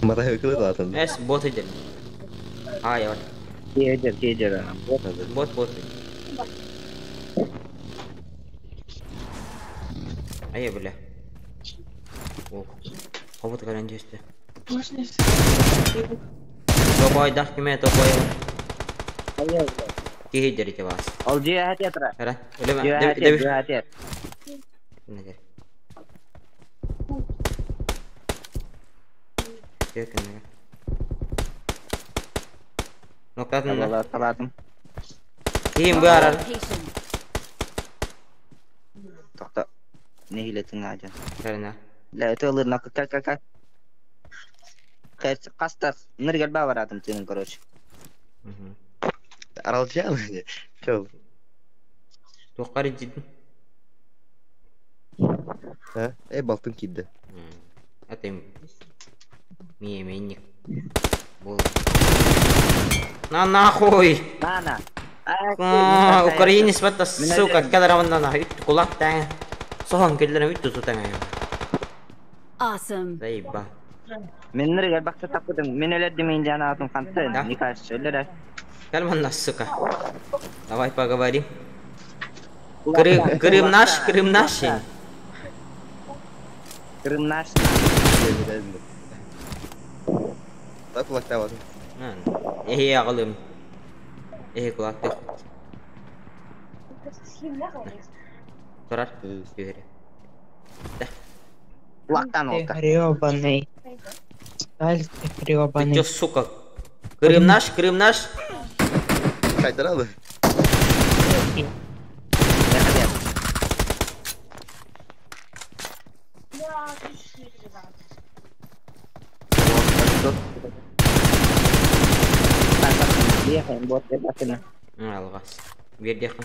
Мата хөкүле датын. Эс бот иде. А, я Кедер, кедер. бот бот. Ай, бля. О. Хобот гарантиясы. Тобой дах киме тобой. Кихи дерите вас. Ол жүйе хатетра. Хара. Жүйе Үлеме. хатет, Дебиш. жүйе хатет. Недер. Текенеге. Ноктатын. Алла таладым. Кийим баарар. Location. Токта. Не хилетин ажан. Карына. La өтө ылыр нак ка ка ка. Кастар ныргел ба баратым тенин короче. Аралчан. Чол. Токкары жидин. А? Э, балтын кидде. Атым. Мие менник. Бол. На нахуй. На на. А, Украинец вот сука, кадраман на үт кулак та. Сохон келдер үт тутан. Awesome. Заеба. Мен ныргел бакта тапкыдым. Мен өлөдүм мен жана атым канты. Да. Не кажется, өлөр. Кальман сука. Давай поговорим. Крым, Крым наш, Крым наш. Крым наш. Так кулакта бар. Эхе агалым. Эхе кулак тек. Турар. Түһәрі. Кулактан Ты олта. гребаный. Аль ты Ты гребаный. чё, сука? Крым наш, Крым наш. Кайтарады. Алгас. Бердехан.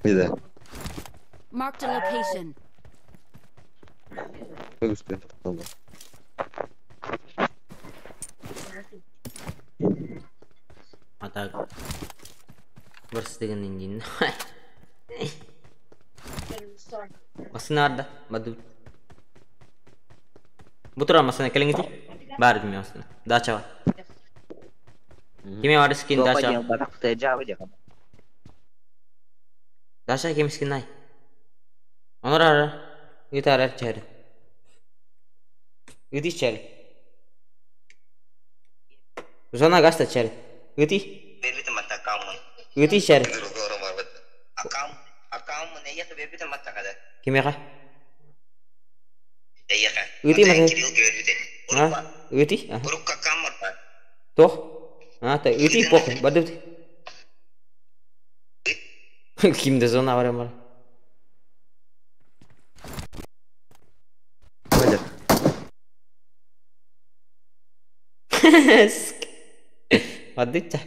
Биде. Marked a location. Көспен тоқталды. Ата бір істегеннен кейін. Масына арда, баду. Бу турар масына келиңиз. Бары киме масына. Дача бар. Киме бар скин дача. Дача ким скин ай. Онор Ыытаар чэри. Ыытый чэри. Зона гаста чэри. Ыытый. Ыытый чэри. Кимиэхэ? Ыытый маһы. А? Ыытый? Туох? А, та ыытый похуй. Бардыбыт. Ким да зона барар бар. Бардычча.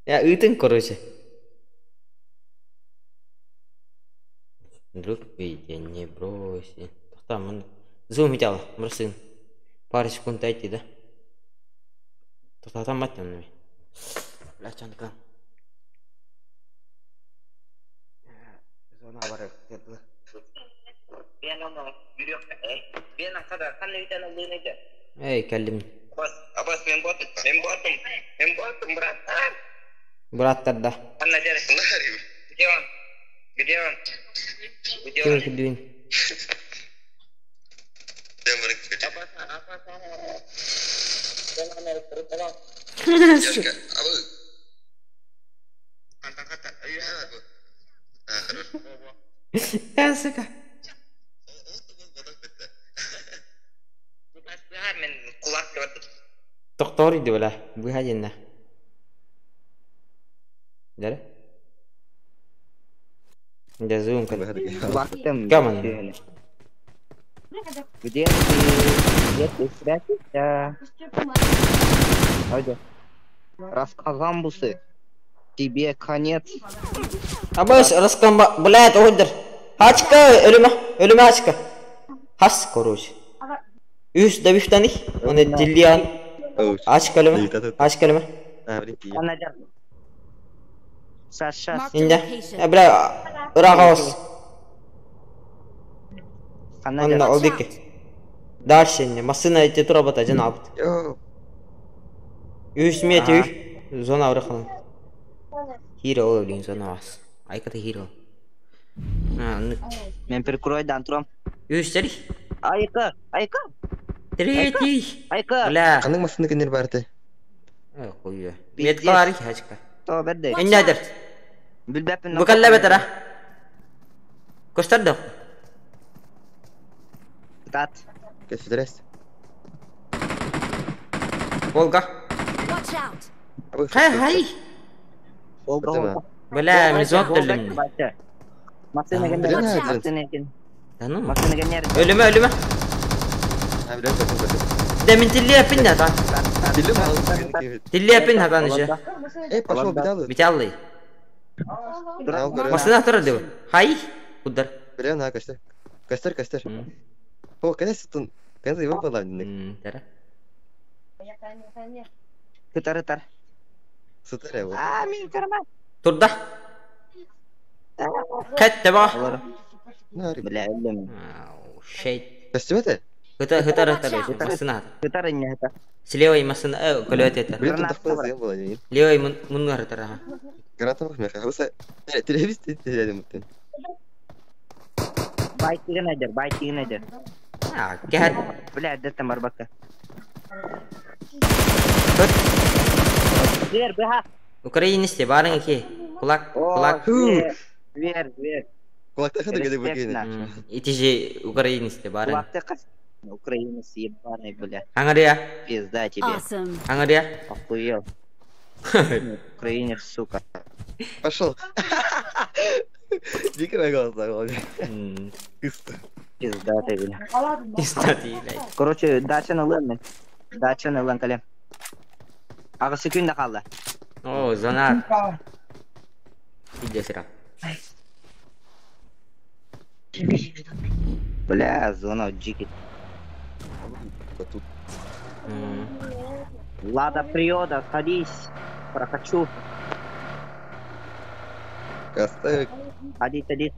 Я ыытын короче. Друг я не броси. Тохтоо, зум итала, бросын. Пару секунд дайте, да? Тохтоотон баттан. Бля, чанка. Зона бар. Эй, кэллим. Браттар да. Ким кирдибин? Сука. Тохтоор иди бля. Быһа диэннэ. Дәрэ? Дэ зум кэл. Бактым. Каман. Где ты? Где ты спрячешься? Пойдем. Рассказамбусы. Тебе конец. Абас раскамба, блядь, ордер. Хачка, өлүмэ, өлүмэ хачка. Хас, короче. Үс да бифтани, он диллиан. Ачка өлүмэ, ачка өлүмэ. Саша. Инде, бля, ыраҕаос. Анна, ол дикки. Дальше инне, машина эти турабата жан албыт. Үс метр, зона ырахалан. Hero блин, зона вас. Айката hero. А, ну. Мен прикрой дан тром. Үс три. Айка, айка. Третий. Айка. Бля. Каның масыны кенер барды. Э, хуя. Метка хачка. То берди. Иннядер. Билбеппин. Букалла бетера. Костардо. Тат. Кестерес. Волга. Watch out. Хай хай. Волга. Волга. Бля, мизот төлүм. Машина кенер. Машина кенер. Да ну. Машина кенер. Өлүмэ, өлүмэ. Да мен тиллиэппин да та. Тиллиэппин хатан еще. Эй, пошел, биталы. Биталы. Машина турар деп. Хай. Удар. Бля, на, костер. Костер, костер. О, конечно, тут. Конечно, его поладник. Тара. Тар, тар. Сытар его. А, мин карма. Турда. Кэтте ба. Бля, өлүм. Шейт. Костюм это? Хыта, хыта, хыта, машина. Хытар не хыта. Слева машина, колет это. Левый муннар тара. Граната меха. Хуса. Телевиз ты. Байк деген айдер, байк деген айдер. А, кэт. Бля, деттен барбакка. Вер, бха. Украинисте барың ки. Кулак, кулак. Вер, вер. Кулакта хады где букин. Ити же украинисте барың. Кулакта кас. Украинец ебаный, бля. Аңария. Пизда тебе. Awesome. Аңария. Охуел. Украинец, сука. Пошел. Дико на голос загнал. Пизда ты, бля. Пизда ты, бля. Короче, дача на лэн. Дача на лэн, кале. Ага, секунда қалды. О, зона. Иди сюда. Бля, зона джики. Тут. Лада Приода, садись. Прокачу. Костер. Садись, садись.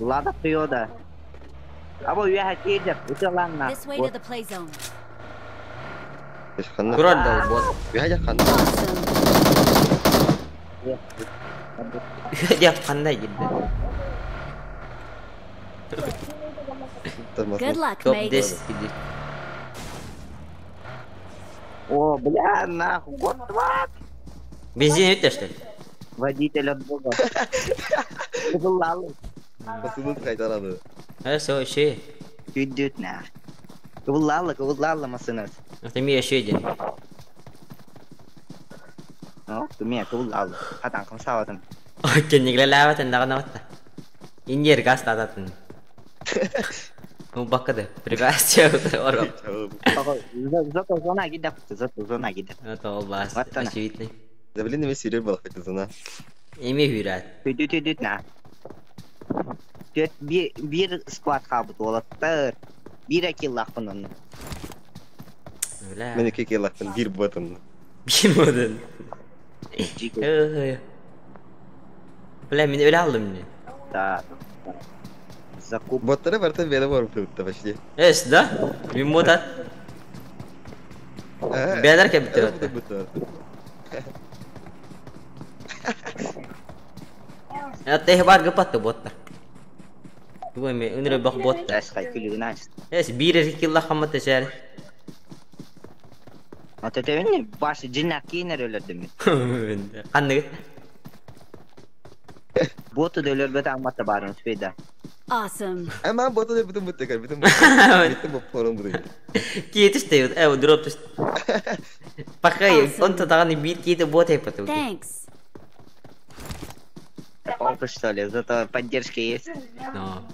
Лада Приода. Або уехать едет. Это ладно. This way to the play zone. Турар дал бот. Awesome. Я қандай келді. Good luck, Топ-10 mates. киди. О, бля, нахуй, вот what? Бензин өттө, что ли? Водитель от бога. Кыбыллалы. Басынын кайтарады. Все, еще. Күйдүт на. Кыбыллалы, кыбыллалы масынат. Это ми еще один. О, кымия кыбыллалы. Хатан кымсабатын. Кеннигле лаватын дагы Иньер газ тататын. Ну бакады. Приветствие. Зато зона гидап, зато зона гидап. Это ол бас. Вот она. Очевидный. Да блин, эме сүйрер бала хоть зона. Эми хүрат. Күйдүт күйдүт на. Төт бир склад хабыт олаттар. Бир акиллахпын онну. Бля. Мен эки келлахпын бир ботын. Бир модун. Бля, мен өлө алдым не. Да. Закуп. Боттары бартын бені барып тұрыпты почти. Эс, да? Мен мотат. Бәлер кеп бітті. Тех бар гыпатты боттар. Тугай мен үнүрө бак боттар. Эс кай күлүгүн ач. Эс бир килла хамат эшер. Ата тебени башы жинак кийинер өлөрдүм мен. Кандай? Боту да өлөрбөт амматта барын успейда. Awesome. Ама боты да бүтүн бүтүн бүтүн бүтүн боп порун бүтүн. Кийетиште, дроп түш. Пока он таганы бир кийти бот айпаты. Thanks. Опа, что ли, зато поддержка есть. Но.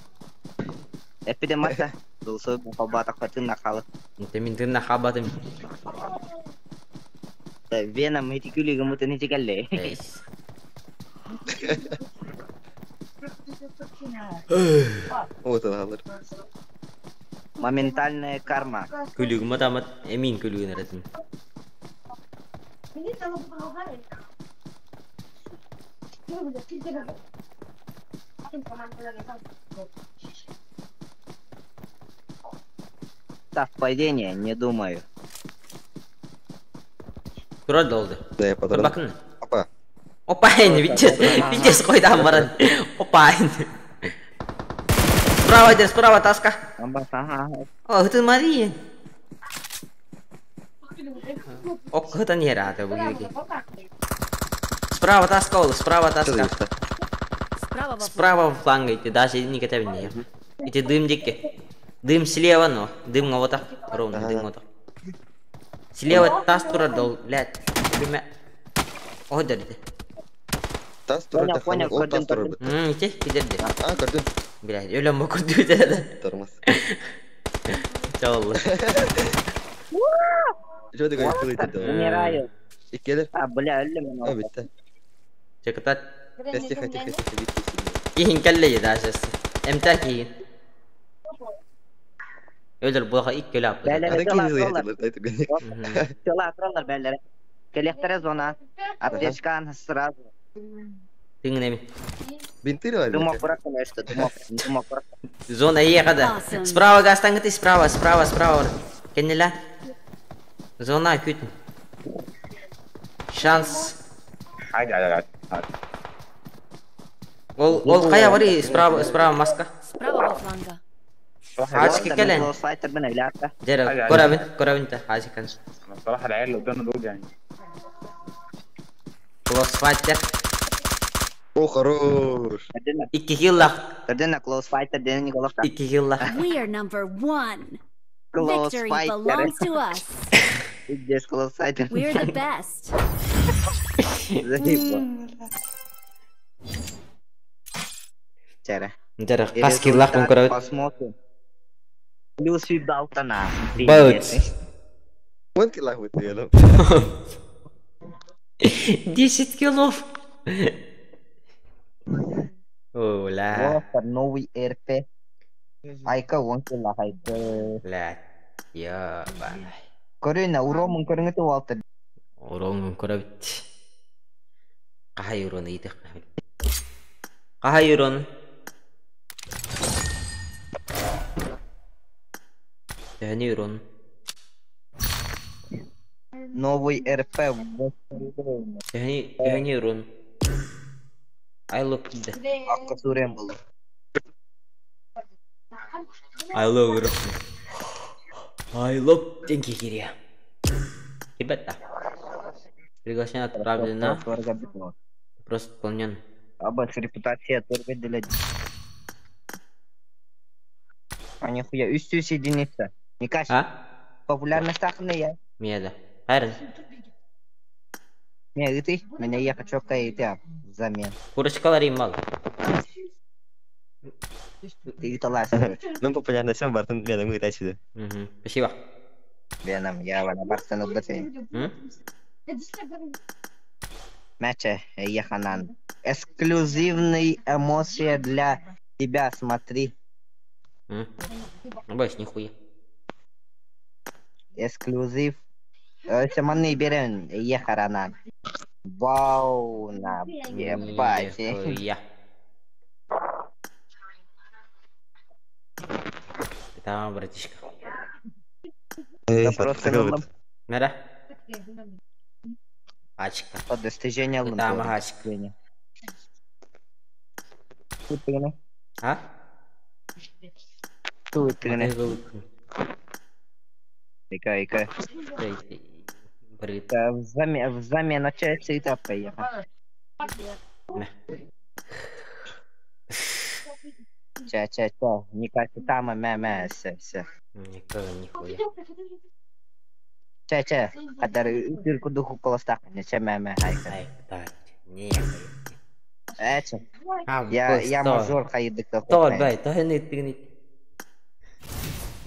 Эпидемата. Дулсой мухаббата хатын нахалы. Это мен тын нахабатым. Вена мы күлүгү мутун ичикелле. Эс. Вот алыр. Моментальная карма. Күлүгү матамат эмин күлүгүн эретим. Совпадение, не думаю. Тура долду. Да, я патрон. Бакын. Опа. Опа, не видишь, видишь, койдан баран. Опа. Справа, дер, справа таска. О, это Мария. Ок, это не рада, вы. Справа таска, справа таска. Справа Справа фланга идти, даже не готовы не. Эти дым дикий. Дым слева, но дым вот так, ровно, дым вот так. Слева тас тура дол, блядь. О, да, да. Тас тура, да, тас тура. Ите, кидерди. А, көрдүм. Блядь, өлөм көрдү да. Тормоз. Чаллы. Что ты говоришь, Умираю. Иккелер. А, бля, өлөм. А, битте. Чекатат. Тихо, тихо, тихо, битте. Кийин келле да, сейчас. Эмта кийин. Өлөр буга икки өлө апты. Тела атралар бәлләре. Келехтере зона. Аптечкан сразу. Тыңнеми. Бинты бар. Дымок бырак что, дымок, дымок бырак. Зона ехада. Справа гастаңыты, справа, справа, справа. Кеннела. Зона күт. Шанс. Ол ол кая бар, справа, справа маска. Справа фланга. Хачки келен. Файтер бен ايلاتا. Жер, көрөбүн, көрөбүн та, хачкан. انا الصراحه العيال اللي قدامنا دول يعني Close fighter. О, хорош. Икки килла. Көрдүнө close fighter ден головка. Икки килла. We are number 1. Close Victory fighter. belongs to us. Здесь close fighter. We're the best. Заебал. Жара. Жара, кас киллах мен көрөбүт. Посмотрим. Плюс Балтана. Баут. Он киллах бит. 10 киллов. Ола. Новый РП. Айка он киллах айка. Бля. Ёбаный. Көрүнө уромун көрүңүтү алты. Уромун көрөбүт. Кахай урон ыйтык. Кахай урон. Төһөнү урон. Новый РП. Төһөнү урон. Ай лоп килде. Акка сурен болду. I love it. I love деньги Кирия. Ребята. Приглашение отправлено. Вопрос выполнен. Аба, репутация только для... А нихуя, үс единица. Никаш, А? популярность я. Меда. Хайрын. Не, и ты? Меня я хочу и ты взамен. Курочкалар имал. Ты талась, короче. Ну, популярность бартын мен ыңгыта сюда. Угу. Спасибо. Веном, я вана бартын убыты. М? Мяча, Еханан. Эксклюзивный эмоция для тебя, смотри. М? Ну, больше нихуя. Эксклюзив. Маны берем, Ехаранан. Вау, на, ебать. Нихуя. Там, братишка. Эй, просто ну, Мера? Ачка. По достижение Там ачка. А? Тут Ика, ика. Брит. Взамен начать этап поехал. Ча, ча, ча. Никак там, мя, мя, все, все. Никого нихуя. Ча, ча. Хадар дырку духу колостах. Не ча, мя, мя, айка. Ай, так. Не. Эче. Я мажор хайдык. Тор, бай, то не ты не.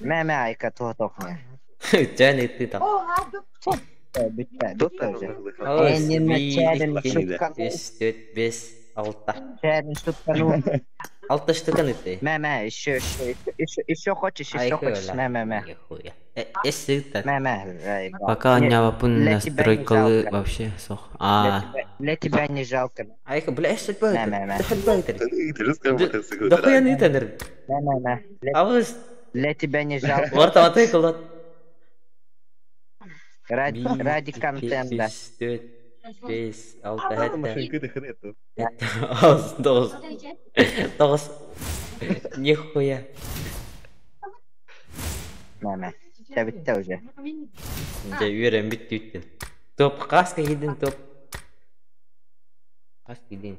Мя, мя, айка, то тохне. Ча не ты там. Бітті, бітті уже. Бес, бес, алта. Чәрін штукану. Алта штуканы ты. Мә, мә, еще, еще, еще, еще хочешь, еще хочешь, мә, мә, мә. Нихуя. Эссе Мә, мә. Пока не Для тебя не настройкалы жалко. вообще сох. А. Для тебя не жалко. Айка, бля, эссе Мә, мә, мә. Да хуя не тендер. Мә, мә, мә. А вы Для тебя не жалко. Орта атай кылат. Ради, ради контента. Бес, алта, хәтта. Аз, тоғыз. Тоғыз. Нихуя. Мә, мә. Чә бітті уже. Дә үйрен битти үттен. Топ, каска кидин топ. Каска кидин.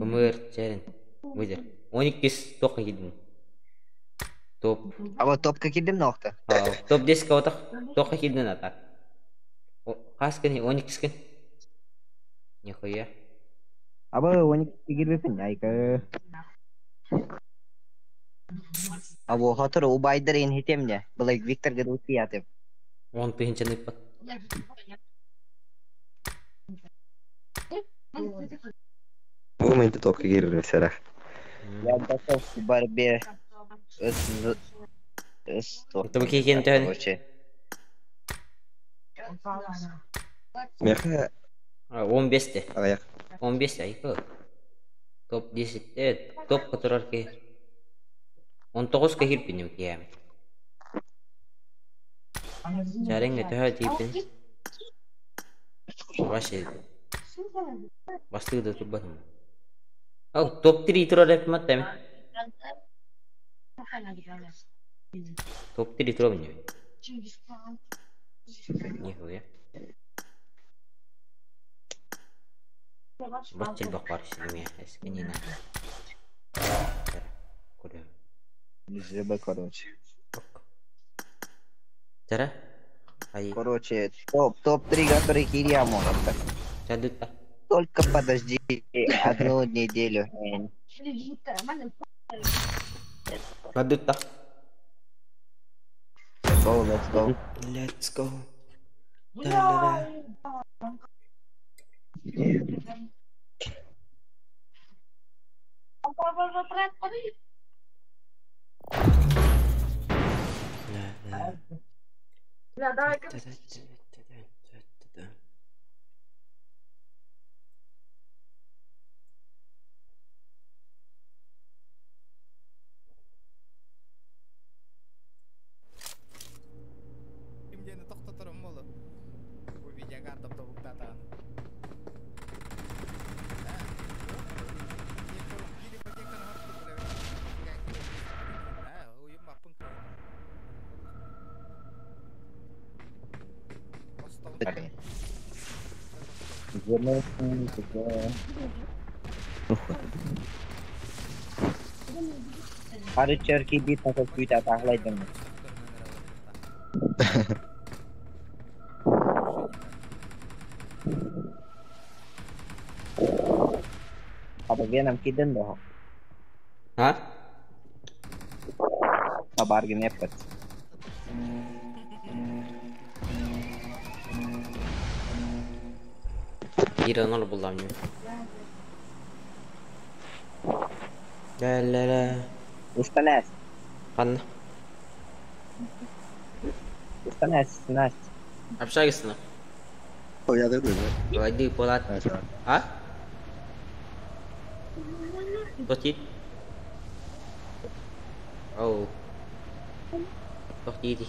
Өмір, чәрін. Выдер. 12 тоққа кидин. Топ. А вот топка кидим ноқта. Топ 10 каватақ. Тоққа кидин атак. Каска не 12 кен. Нихуя. Аба 12 кирбепин айка. Або хотор убайдыр ин хитемне. Былай Виктор гыдути ятып. Он тыгынчаны пат. Бу мен топка кирер сәрәх. Я готов к борьбе с с Тобы киген төн. Короче. Меха 15-те. аяқ. 15 айка. Топ 10 э топ которар ки. 19 ка кирпинем киями. Чаренге төһө типин. Ваше. Бастыгы да турбатым. Ау, топ 3 турар эп маттам. Топ 3 турар мне. Нихуя. Бачил бакар симе, эскенина. Көрөм. ЖБ, короче. Тара? Ай. Короче, топ, топ-3, который Кирия может. Чадыта. Только подожди одну неделю. Чадыта. Go, let's go. Let's go. Да-да-да. Кимдени токтоторум болот. Бу видеога топтобуктатан. Арычар киби тата күйт атахлайдым. Абагенам киден дохо. А? Абаргин эппет. Иранар булламню. Ла-ла-ла. Устанас. Ханна. Устанас, Настя. Общагисына. Влади Полат. А? Тоти. Оу. Тоти.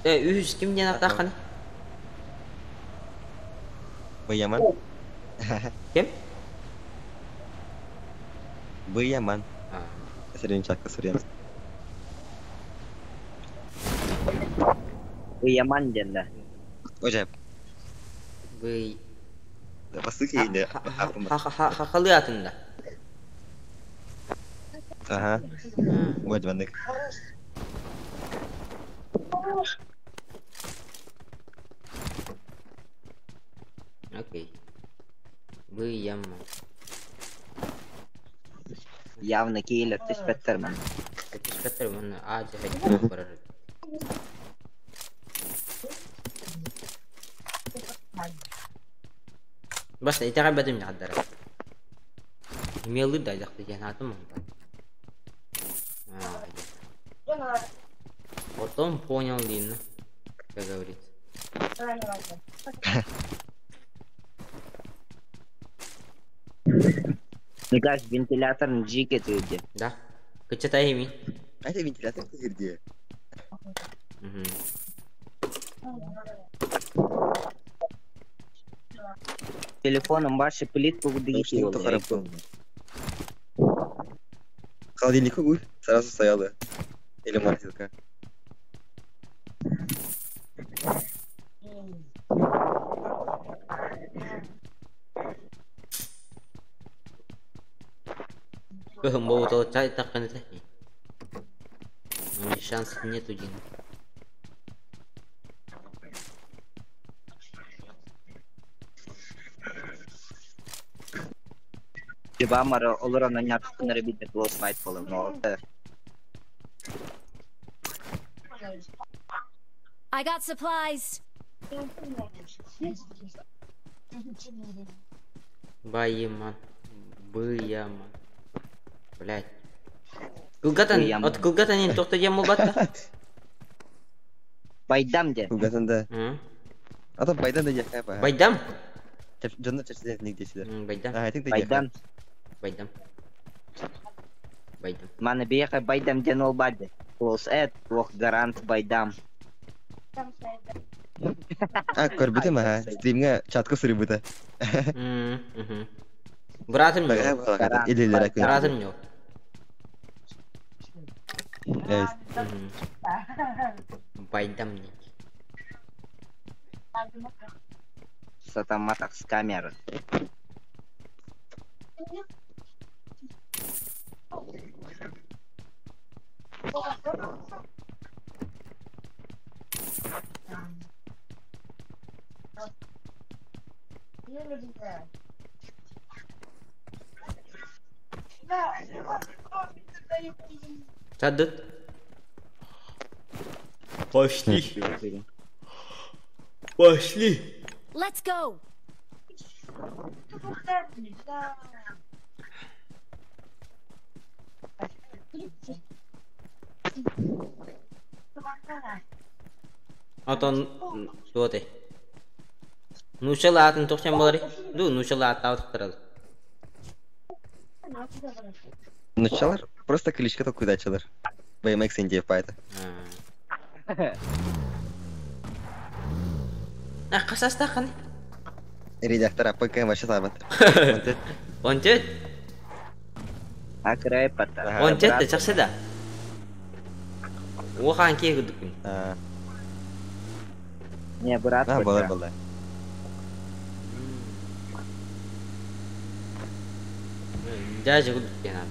Үс ким диэн аттаахханы? Быйаман. Ким? Быйаман. Сирин чакка сурьям. Быйаман диэн да. Ожа. Бый. Басты кейинде. Хахалы атында. Ага. Вот ваннык. Окей. Быйаман. Явно кейлер түспэттермен. Түспэттермен аажа хайдах барар. Бас итэҕэйбэтим дьаҕардара. Имиэллиир да дьахты диэн аатым онтон. Потом понял Лина, как говорится. Мне кажется, вентилятор джик это где. Да. Кычатай ими. А это вентилятор где? Угу. Телефоном ваши плитку выдвигайте. Холодильник угу, сразу стояла. Или морозилка. Шансов нету, Дин. Жибамара олорон анятқынары бидде close fight болым, но I got supplies. Баиман. Быяман. Блять. Кылгатан, от Кылгатан тоқта дем болбатта. Байдам де. Кылгатан да. А то Байдан да яхай ба. Байдам? Жонно чачсен нигде сидер. Байдам. Байдам. Байдам. Байдам. Маны бияхай Байдам ден ол бады. Close эт, ох гарант Байдам. А, көрбүтүм а, стримге чатка сырыбыта. Братым yok. Братым yok. Байдам не. Сатаматах с камеры. Садыт. Пошли. Пошли. Let's go. Атон туоте. Нучала атын тохчан болары. Ду нучала аттаутыктырал. Нучалар просто кличка токуйдачылар. BMX Индия пайта. А касаста кан? Редактор АПК вообще сабат. Ончет? Акрай пата. Ончет чаксы да. Охан ке гудукун. Не, брат. А, была, была. Дяжи гудкена.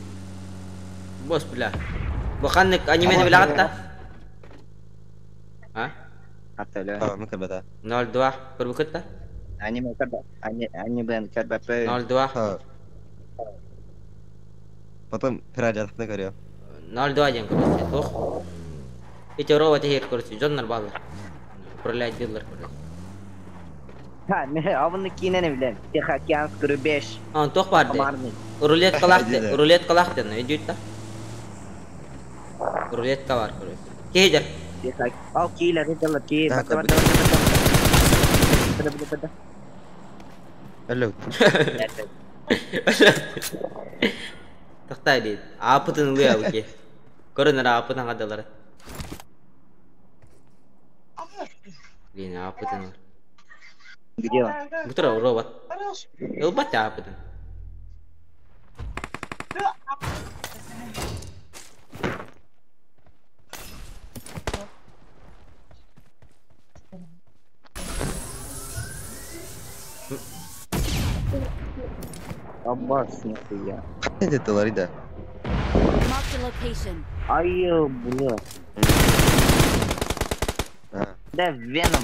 Бос бля. Баханнык анимени билағатта? А? Аттылы. А, мы кырбата. 02 көрбүкөттө? Аниме кырба. Аниме кырба. 02. Потом пиратны көрүө. 02 ден көрөсү. Тох. Эти робот эхер көрөсү. Жоннор балар. Управлять дилер көрөсү. Ха, мен авны кинени билем. Тихоокеанский рубеж. А, тох бар де. Рулетка лахты, рулетка лахты, идет да? Рулетка бар көрөсү. Кейдер. Ал кейлер, это кей. Алло. Тохтай дейт. Апытын ылыя буке. Көрөнөр апытын кадалары. Блин, апытын. Где он? Бутура робот. Ылбат апытын. Аббас, нихуя. Это Ларида. Ай, бля. Да, Веном.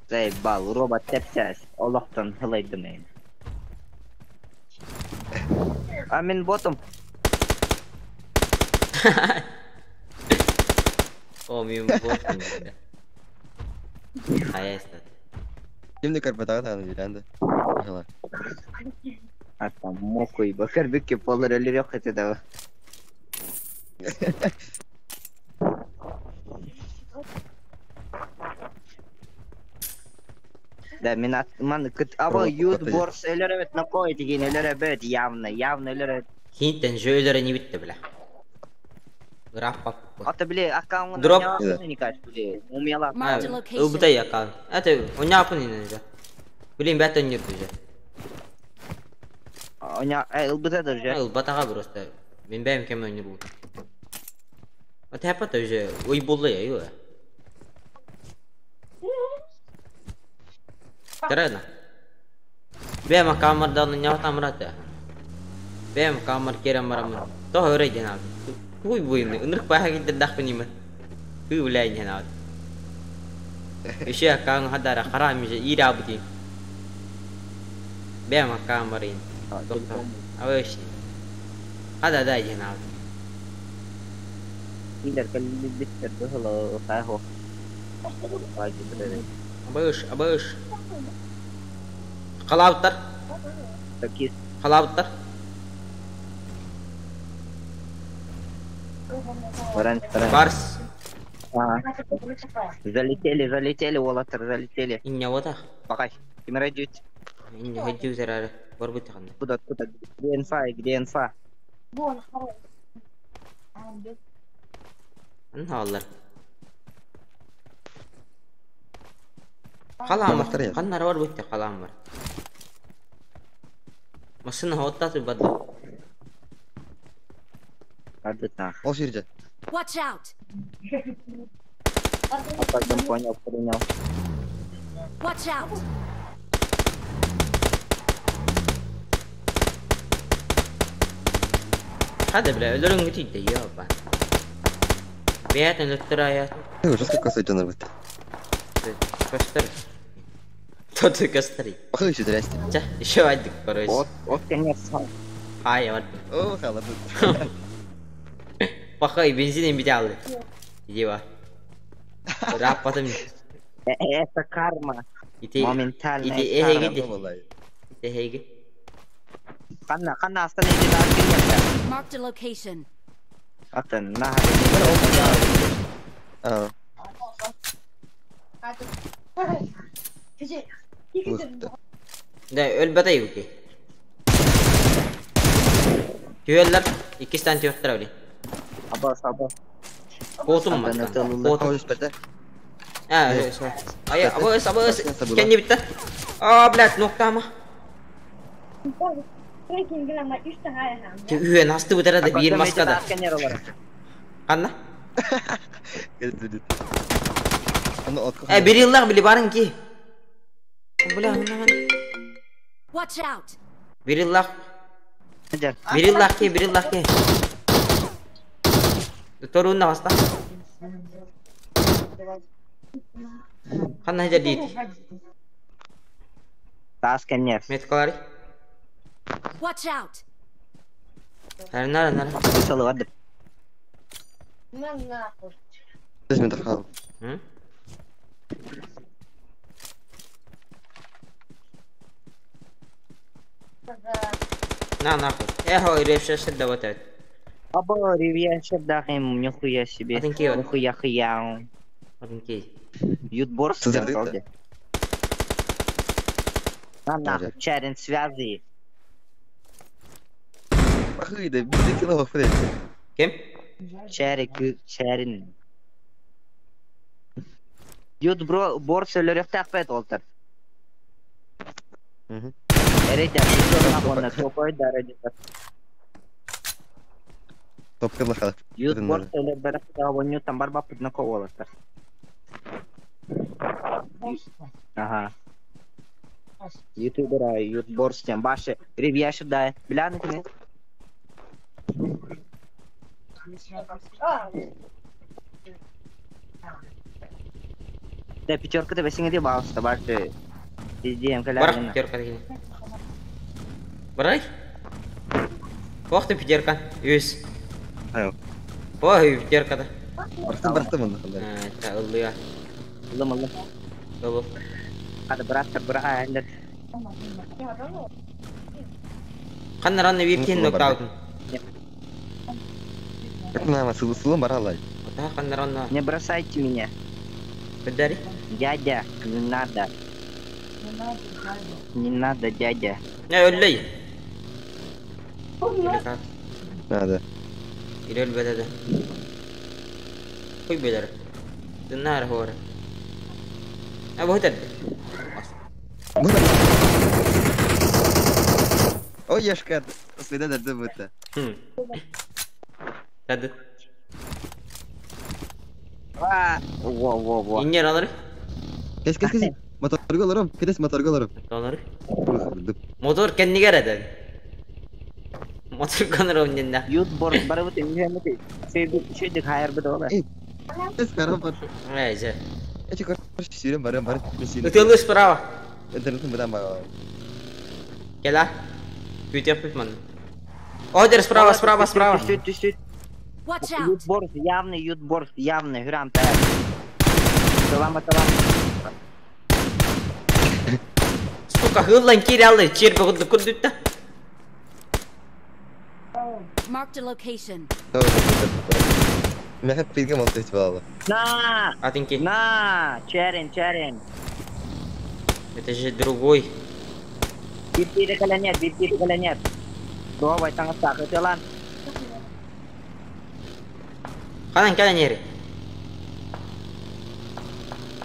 Заебал, робот тепсәс. Олохтан хылайды мен. А мен ботом. О, мен ботом. Хаястат. Кимди карпатага тагын биланды. А там мокой бакар бикке полар эле жок эте да. Да, мен ман кыт аба ют борс элеребет на кой деген элеребет явно, явно элеребет. Хинтен жөөлөрө не битти бля. Граф пап. Ата биле аккаунт Дроп. Не кажется, биле. Умела. Убытай аккаунт. Это у меня апын уже. Блин, бәт өнер уже. У меня ЛБТ даже. ЛБТга просто. Мен бәм кем өнер бу. Вот это уже ой булды я, ё. Терена. Бэм камердан не тамрата. Бэм камер керем барамын. То өрө жена. Хуй буйны. Ынырк баха кидер дах панима. Хуй блядь жена. Еще кан хадара харам же ира бути. Бэм камерин. Авэш. Хада да жена. Илер калли биттер бөхлө хайхо. Абыш, абыш. Қалабыттар. Қалабыттар. Барс. Залетели, залетели, Олатыр, залетели. Инне ота. Пока. Кимера дють. Инне хөддүү зарары. Бар бит ханда. Куда, куда? Где инфа, где инфа? Анна алар. Қалам бар. Қаннар бар бит қалам бар. Машина хоттаты бадды. Адытна. Ол жерде. Watch out. Потом понял, принял. Watch out. Hadi бля, өлөрүң бүтүйдө, ёба. Бәятын өлтүр аят. Жестко косой жанар бит. Костер. Тот костер. Похуй еще здрасте. Ча, еще один, короче. Вот, вот конец. Ай, вот. О, халабы. Похуй, бензин бит алды. Иди ва. Рап потом. Это карма. Моментально. Иди, эхеги. Эхеги. Канна, канна останови да Marked a location. Атын, на. А. Да, өлбөтө юки. Түйеллер, икистен түйөктөр али. Абас, абас. Котум бар. Котум. А, ай, абыс, абыс, кенни битте. А, блядь, ноктама. Үйен асты бутара да бир маскада. Канна? Э, бир yıllar били барын ки. Бля, Watch out. Бир yıllar. Бир yıllar ки, бир yıllar ки. Торунна баста. Канна жадит. Тас конец. Меткалары. Watch out. Нара, нара. Салават. Лазим تخاف. На нахуй. Эхо, ревша шедда вот это. Аба, ревья шедда хим, нихуя себе. Нихуя хуя. Один Ютборс. На нахуй, Чарин, связи. Кем? Чарик, Чарин. Ют борс өлөрөхтәк олтар. Ют борс өлөрөхтәк там барба пытнако олтар. Ага. Ютубера, ют борс тем баше, ревьяши да, бляны кне. Да, пятерка ты бассейн где баус, табаши. Везде МК. Бар, пятерка такие. Барай? Ох ты пятерка, юс. Ой, пятерка да. Барахтым, барахтым онда. А, ыллыга. Ыллым, ыллым. Ыллым. Hadi bırak bırak aynen. Канна ранны бир кин нокдаун. На, сылым баралай. Да, канна ранна. Не бросайте меня. Подари. Дядя, не надо. Не надо, дядя. Не өллей. Надо. Или өлбеде. Хуй белер. Дыннар хор. А вот это. Ой, яшка, следа да будто. Hadi. Во, во, во. İnyer alır. Kes, kes, kes. Motorga alırım. Kes, motorga alırım. Alır. Motor kendi gereden. Motor kanır onun Yut bor barı bu temizlemedi. Şey hayır bu da ola. Kes karam var. Neyse. Эти короче сүйрен барым барым. Ытылы справа. Интернетин бұдан баға. Gel ha. Büyüt yapıp Одер справа, справа, справа. Watch out. Ютборс явный, ютборс явный, грам таяр. Салама, салама. Сука, хыллан кирялы, черпі құдды күрдүтті. Marked a location. Меха пилгем алты етіп алды. На! Атынки. На! Черен, черен. Это же другой. Биртири каля нет, биртири каля нет. Давай, таңыстақ, өте лан. Канан каля нери?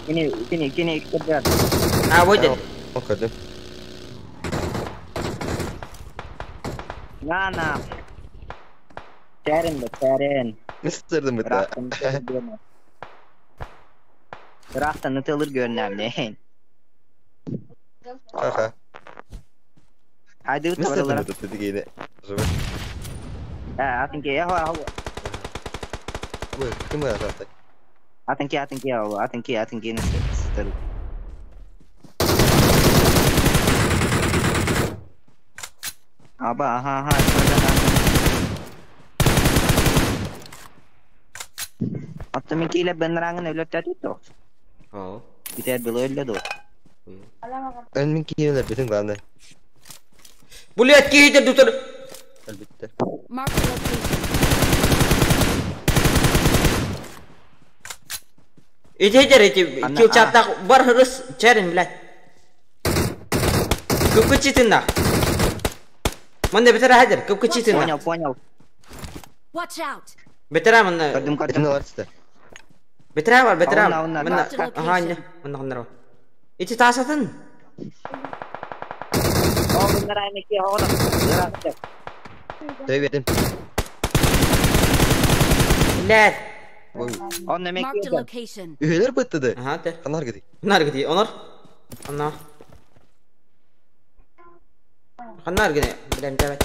Кини, кини, кини, кини. А, вот это. Оқыдым. На, на. Черен, черен. Мистер быта. Raftan atılır görünemli. Аха. Hadi Мистер быта дегені. Ha, atınki ya ha. Ой, кім ағасы? Atınki, atınki ya, atınki, atınki nasıl? Аба, ага, ага. Аттым киле бен раңын өлөттөтү то. О. Битер было өллө до. Эн мен киелер битин главное. Блять, кейдер дутер. Әлбетте. Marked a location. Итедер эти килчаттак бар хырыс черин, блять. Көпкүчитин Мында бетер хадер, көпкүчитин. Понял, понял. Watch out. Бетер мында. Көрдүм, көрдүм. Этин алар түсті. Бэтэрээ бар, бэтэрээ. Ауна, ауна, Манна, Marked a аха, инне. location. Манна ханнара. Ити таасатын. Ол bunlar aynı ki oğlum. Bıraktı. Төбетим. Блядь. Он ne Marked a mekiydi. location. Үһелер быттыды. Аха, те. Канар гыды. Нар гыди, онор. Анна. Ханнар гыны, билем табат.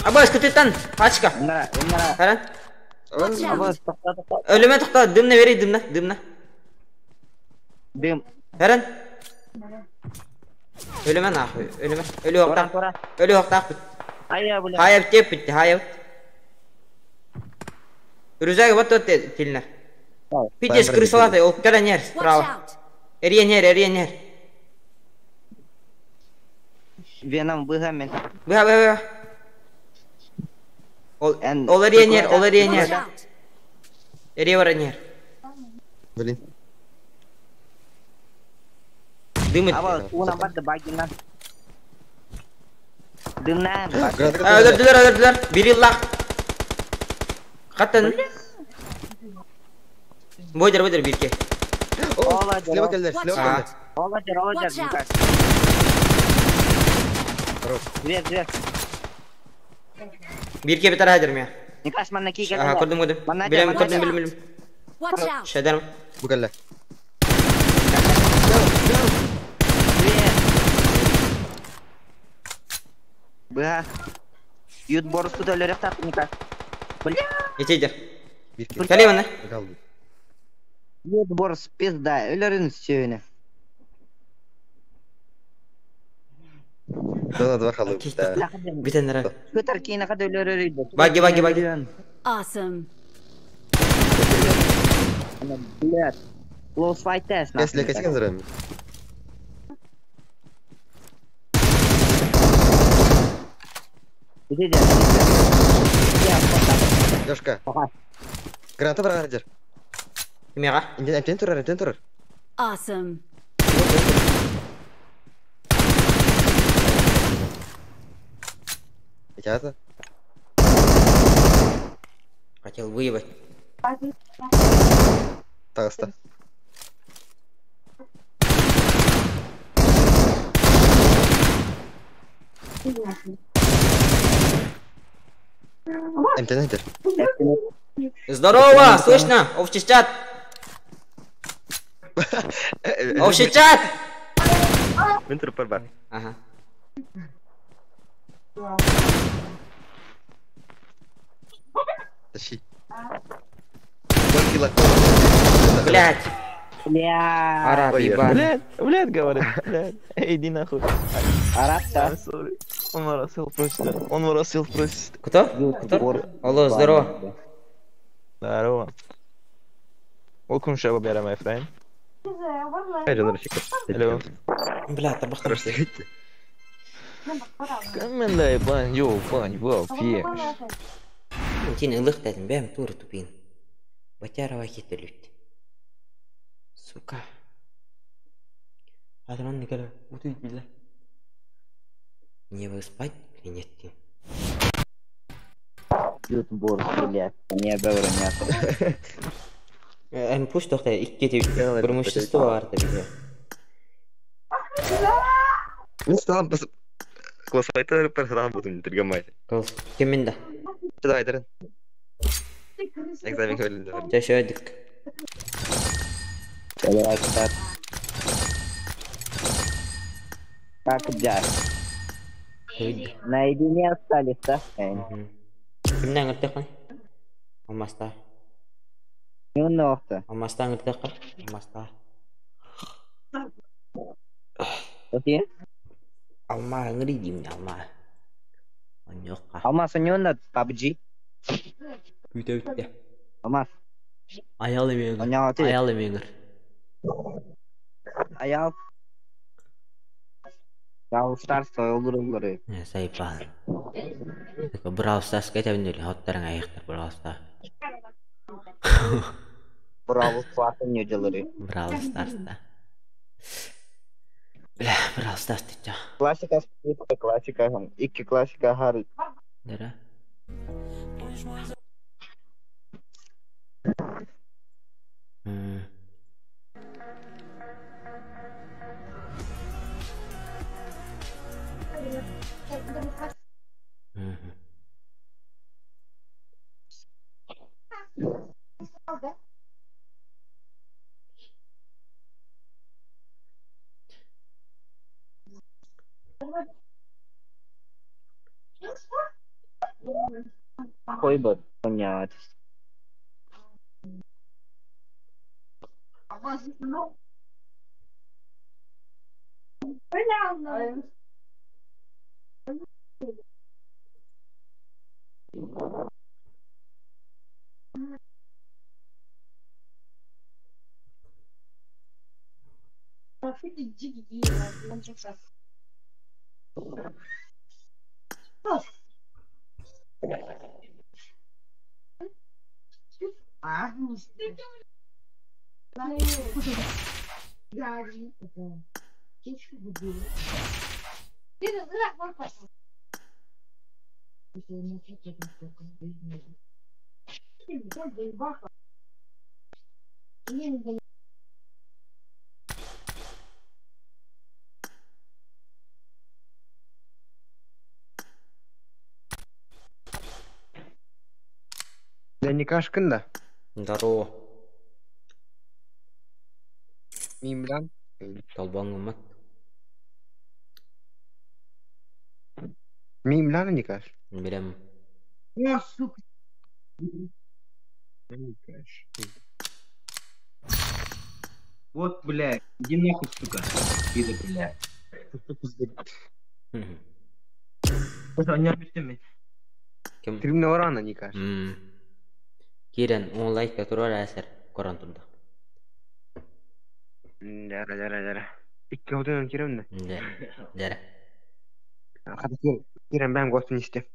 Абаш күтүттан, пачка. Bunlara, bunlara. Харан. Watch out! Абыз тоқта тоқта. Өлүмө тохто, дымна бери, дымна, дымна. Дым. Харан. Өлүмө нахуй, өлүмө. Өлү Тура октак. тура. Өлү октак. Ая бля. Хайап теп битти, хайап. Рюкзак вот вот тилнер. Питеш крысалаты, ол кэлэнер Watch справа. out! Эрьенер, эрьенер. Веном быгамен. Быха, быха, быха. Ол, Эн- ол эрьенер, ол Watch эрьенер. out! Эрье баранер. Блин. Дымыт. Аба уна барды багина. Дымнан. Өлөрдүлөр, өлөрдүлөр. Бир ыллах. Хаттан. Бойдер, бойдер бирке. Ола Слева келдер, Watch слева А. келдер. Ола жер, ола жер. Watch out. Хорош. Вер, вер. Бирке битер хадыр мия. Никаш манна ки Аха, көрдүм, көрдүм. Манна Билем, жер, көрдүм, манна билем, билем. Watch out! Шедерм. Бу келле. Вер. Быга. Ют борусу да өлөрөк тап Никаш. Бля. Итейдер. Бирке. Кэле манна. Калды. Ют борус пизда. Өлөрүн сүйөнө. Дона два халы. Да. Битеннер. Көтөр кийин када өлөрөр. Баги, баги, баги. Awesome. Блядь. Close fight test. Кесле кескен зрам. Иди, Лёшка. Ага. Граната бар жер. Кимега? Инде эмтен турар, эмтен турар. Awesome. Ичата. Хотел выебать. Тагыста. Эмтен этер. Здорово, слышно? Общий чат. Общий чат. Мен туруп бар бар. Ага. Тащи. Кило. Блять. Бля. Араб, Ой, ебаный. Блядь, блядь, говорит, блядь. Эй, иди нахуй. Араб I'm sorry. Он воросил просто. Он воросил просто. Кто? Кто? Алло, здорово. Здорово. Welcome, Shabab, my friend. Hello. Бля, табах. Хорошо, говорите. Каменная ебань, йоу, пань, вау, феш. Тин ылых дедим, бэм тур тупин. Батярова хителют. Сука. Адран николя, утуй бля. Мне бы спать или нет? Тин? Ют борус, блядь. Не говорю, Эм пуш тохта икки тип. Преимущество бар да бизде. Мен сам бас Классайтар персонал буду тергамай. Кол. Кимин да? Давай, Дарен. Экзамен көрүлдү. Жашадык. Как дядь? Наедине остались, да? Кимден ыртыккан? Алмаста. Не нохта. Алмастан ыртыккан. Алмаста. Окей. Алма ыңырый деймин, алма. Оньокка. Алмаз, у него на PUBG. Бүтө бүтө. Алмаз, Аял у эмеңир. него ты. Аял эмеңир. Аял. Brawl Stars soyulur. Сайпан. Brawl Stars кетебин эле, хоттарың аяктар Brawl Stars. Brawl Stars'ın yüceleri. Brawl Stars'та. Бля, Brawl Stars дейт. Классика, классика, икки классика har. Дара. Хуй бы понять. Да не кашкын да. Здорово. Мимлян. Толбоҥҥуммат. Мимлян не каш. Билэм. Не каш. Вот, блядь, иди нахуй, сука. Пидор, блядь. Ким? Тримна не каш. Кирен, он лайк турар әсер коран турда. Дара, дара, дара. Икки отын киремне. Да. Дара. Хата кирем бәм гостин исте.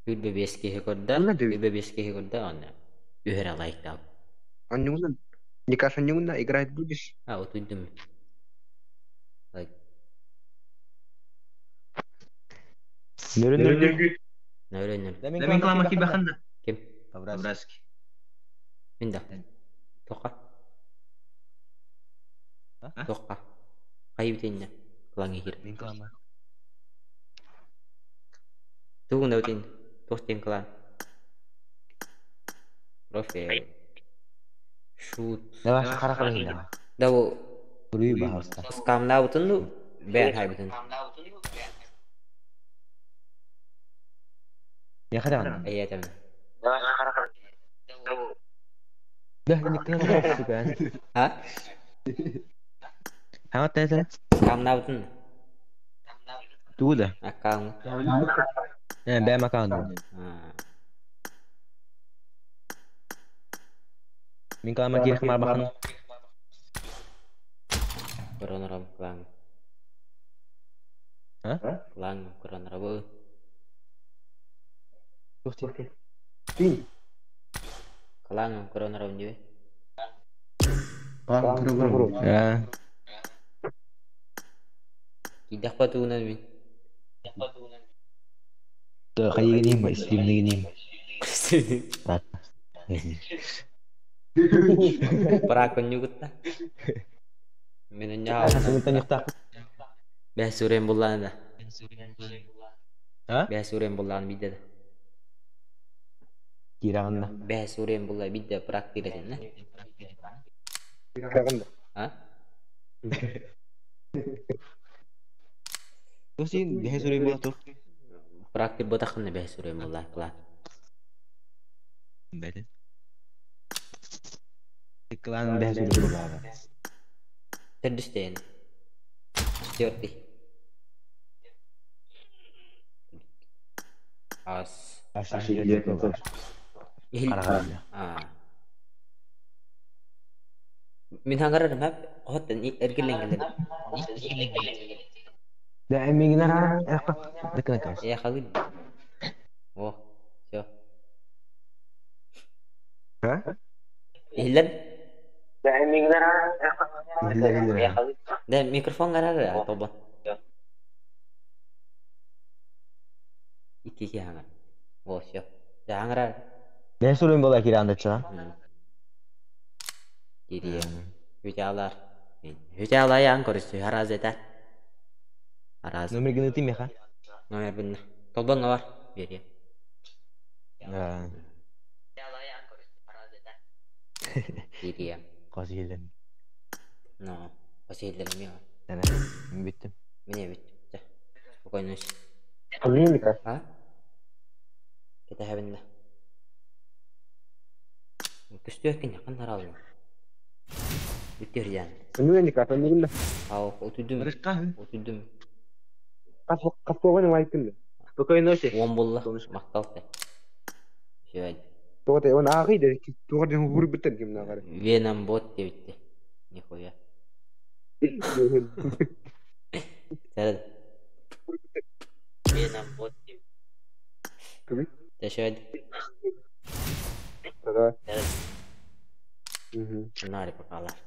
Үл бебес киһи көрдө, үл бебес киһи көрдө, аны үһәрә лайк дал. Аннюгна, не каш аннюгна, играть будешь? А, вот уйдум. Лайк. Нөрү. Нөрү. Мен клама ки баханда. Ким? По-братски. Минда. Тоқа. Тоқа. Кайып тенне. Клаңы кир. Мен клама. Тугун өтин. Тохтен клан. Профи. Шут. Давай қара қара. Да бу Бүрүй бахалста. Скамна бутын бән хай бутын. Я хадан. Әйе тәм. Да, никто сука. А? Ха, тәсә. Скамна бутын. Туда. Аккаунт. Э, бәм аккаунт. Мин клама кирх мар бахан. Коронарам клан. А? Клан коронарабы. Тин. Клан коронарабы диbe. Клан коронарабы. А. Кидах патуынан мин. То хайгиним, стримнигиним. Так. Паракон югутта. Мен онья. Хасыгытан юктак. Бә сүрен булланы да. А? Бә сүрен булланы бидде. Кирагында. Бә сүрен булла бидде практика ден, Кирагында. А? Тосын бә сүрен булла тур. Практик ботакны бә сүрен булла клан. Бәден. Клан бә сүрен булла. Төрдүстен. Четвертый. Ас. А. Мин хаңгарарым хәп, хоттан эргелен келер. Да, мигнара, дыкна Я хагы. О, всё. А? Ихлер? Да, мигнара. Да, микрофон гарар, тобон. Икки хаңар. О, всё. Да, хаңгарар. Бэс урун буола киирэн дачча. Киириэ. Хүтялар. Хүтялаян көрүстү. Араас этэ. Араас. Номер гынытый меха. Номер бинна. Толбон бар. Бериэ. Киириэ. Хос иһиллэн. Но. Хос иһиллэрим yok. Эне. Бүттүм. Мин бүттүм. Спокойно. А? Кэтэһэбин да. Көстүөккүн якын таралма. Бүттүр диэн. Ау, утуйдум. Утуйдум. Спокойной ночи. Уон булла. Мактал те. Үчүгэй. Веном бот диэбитти. Нихуя. Сэрэ. Веном бот диэбит. Тэшэд. Сэрэ. Нари покалар.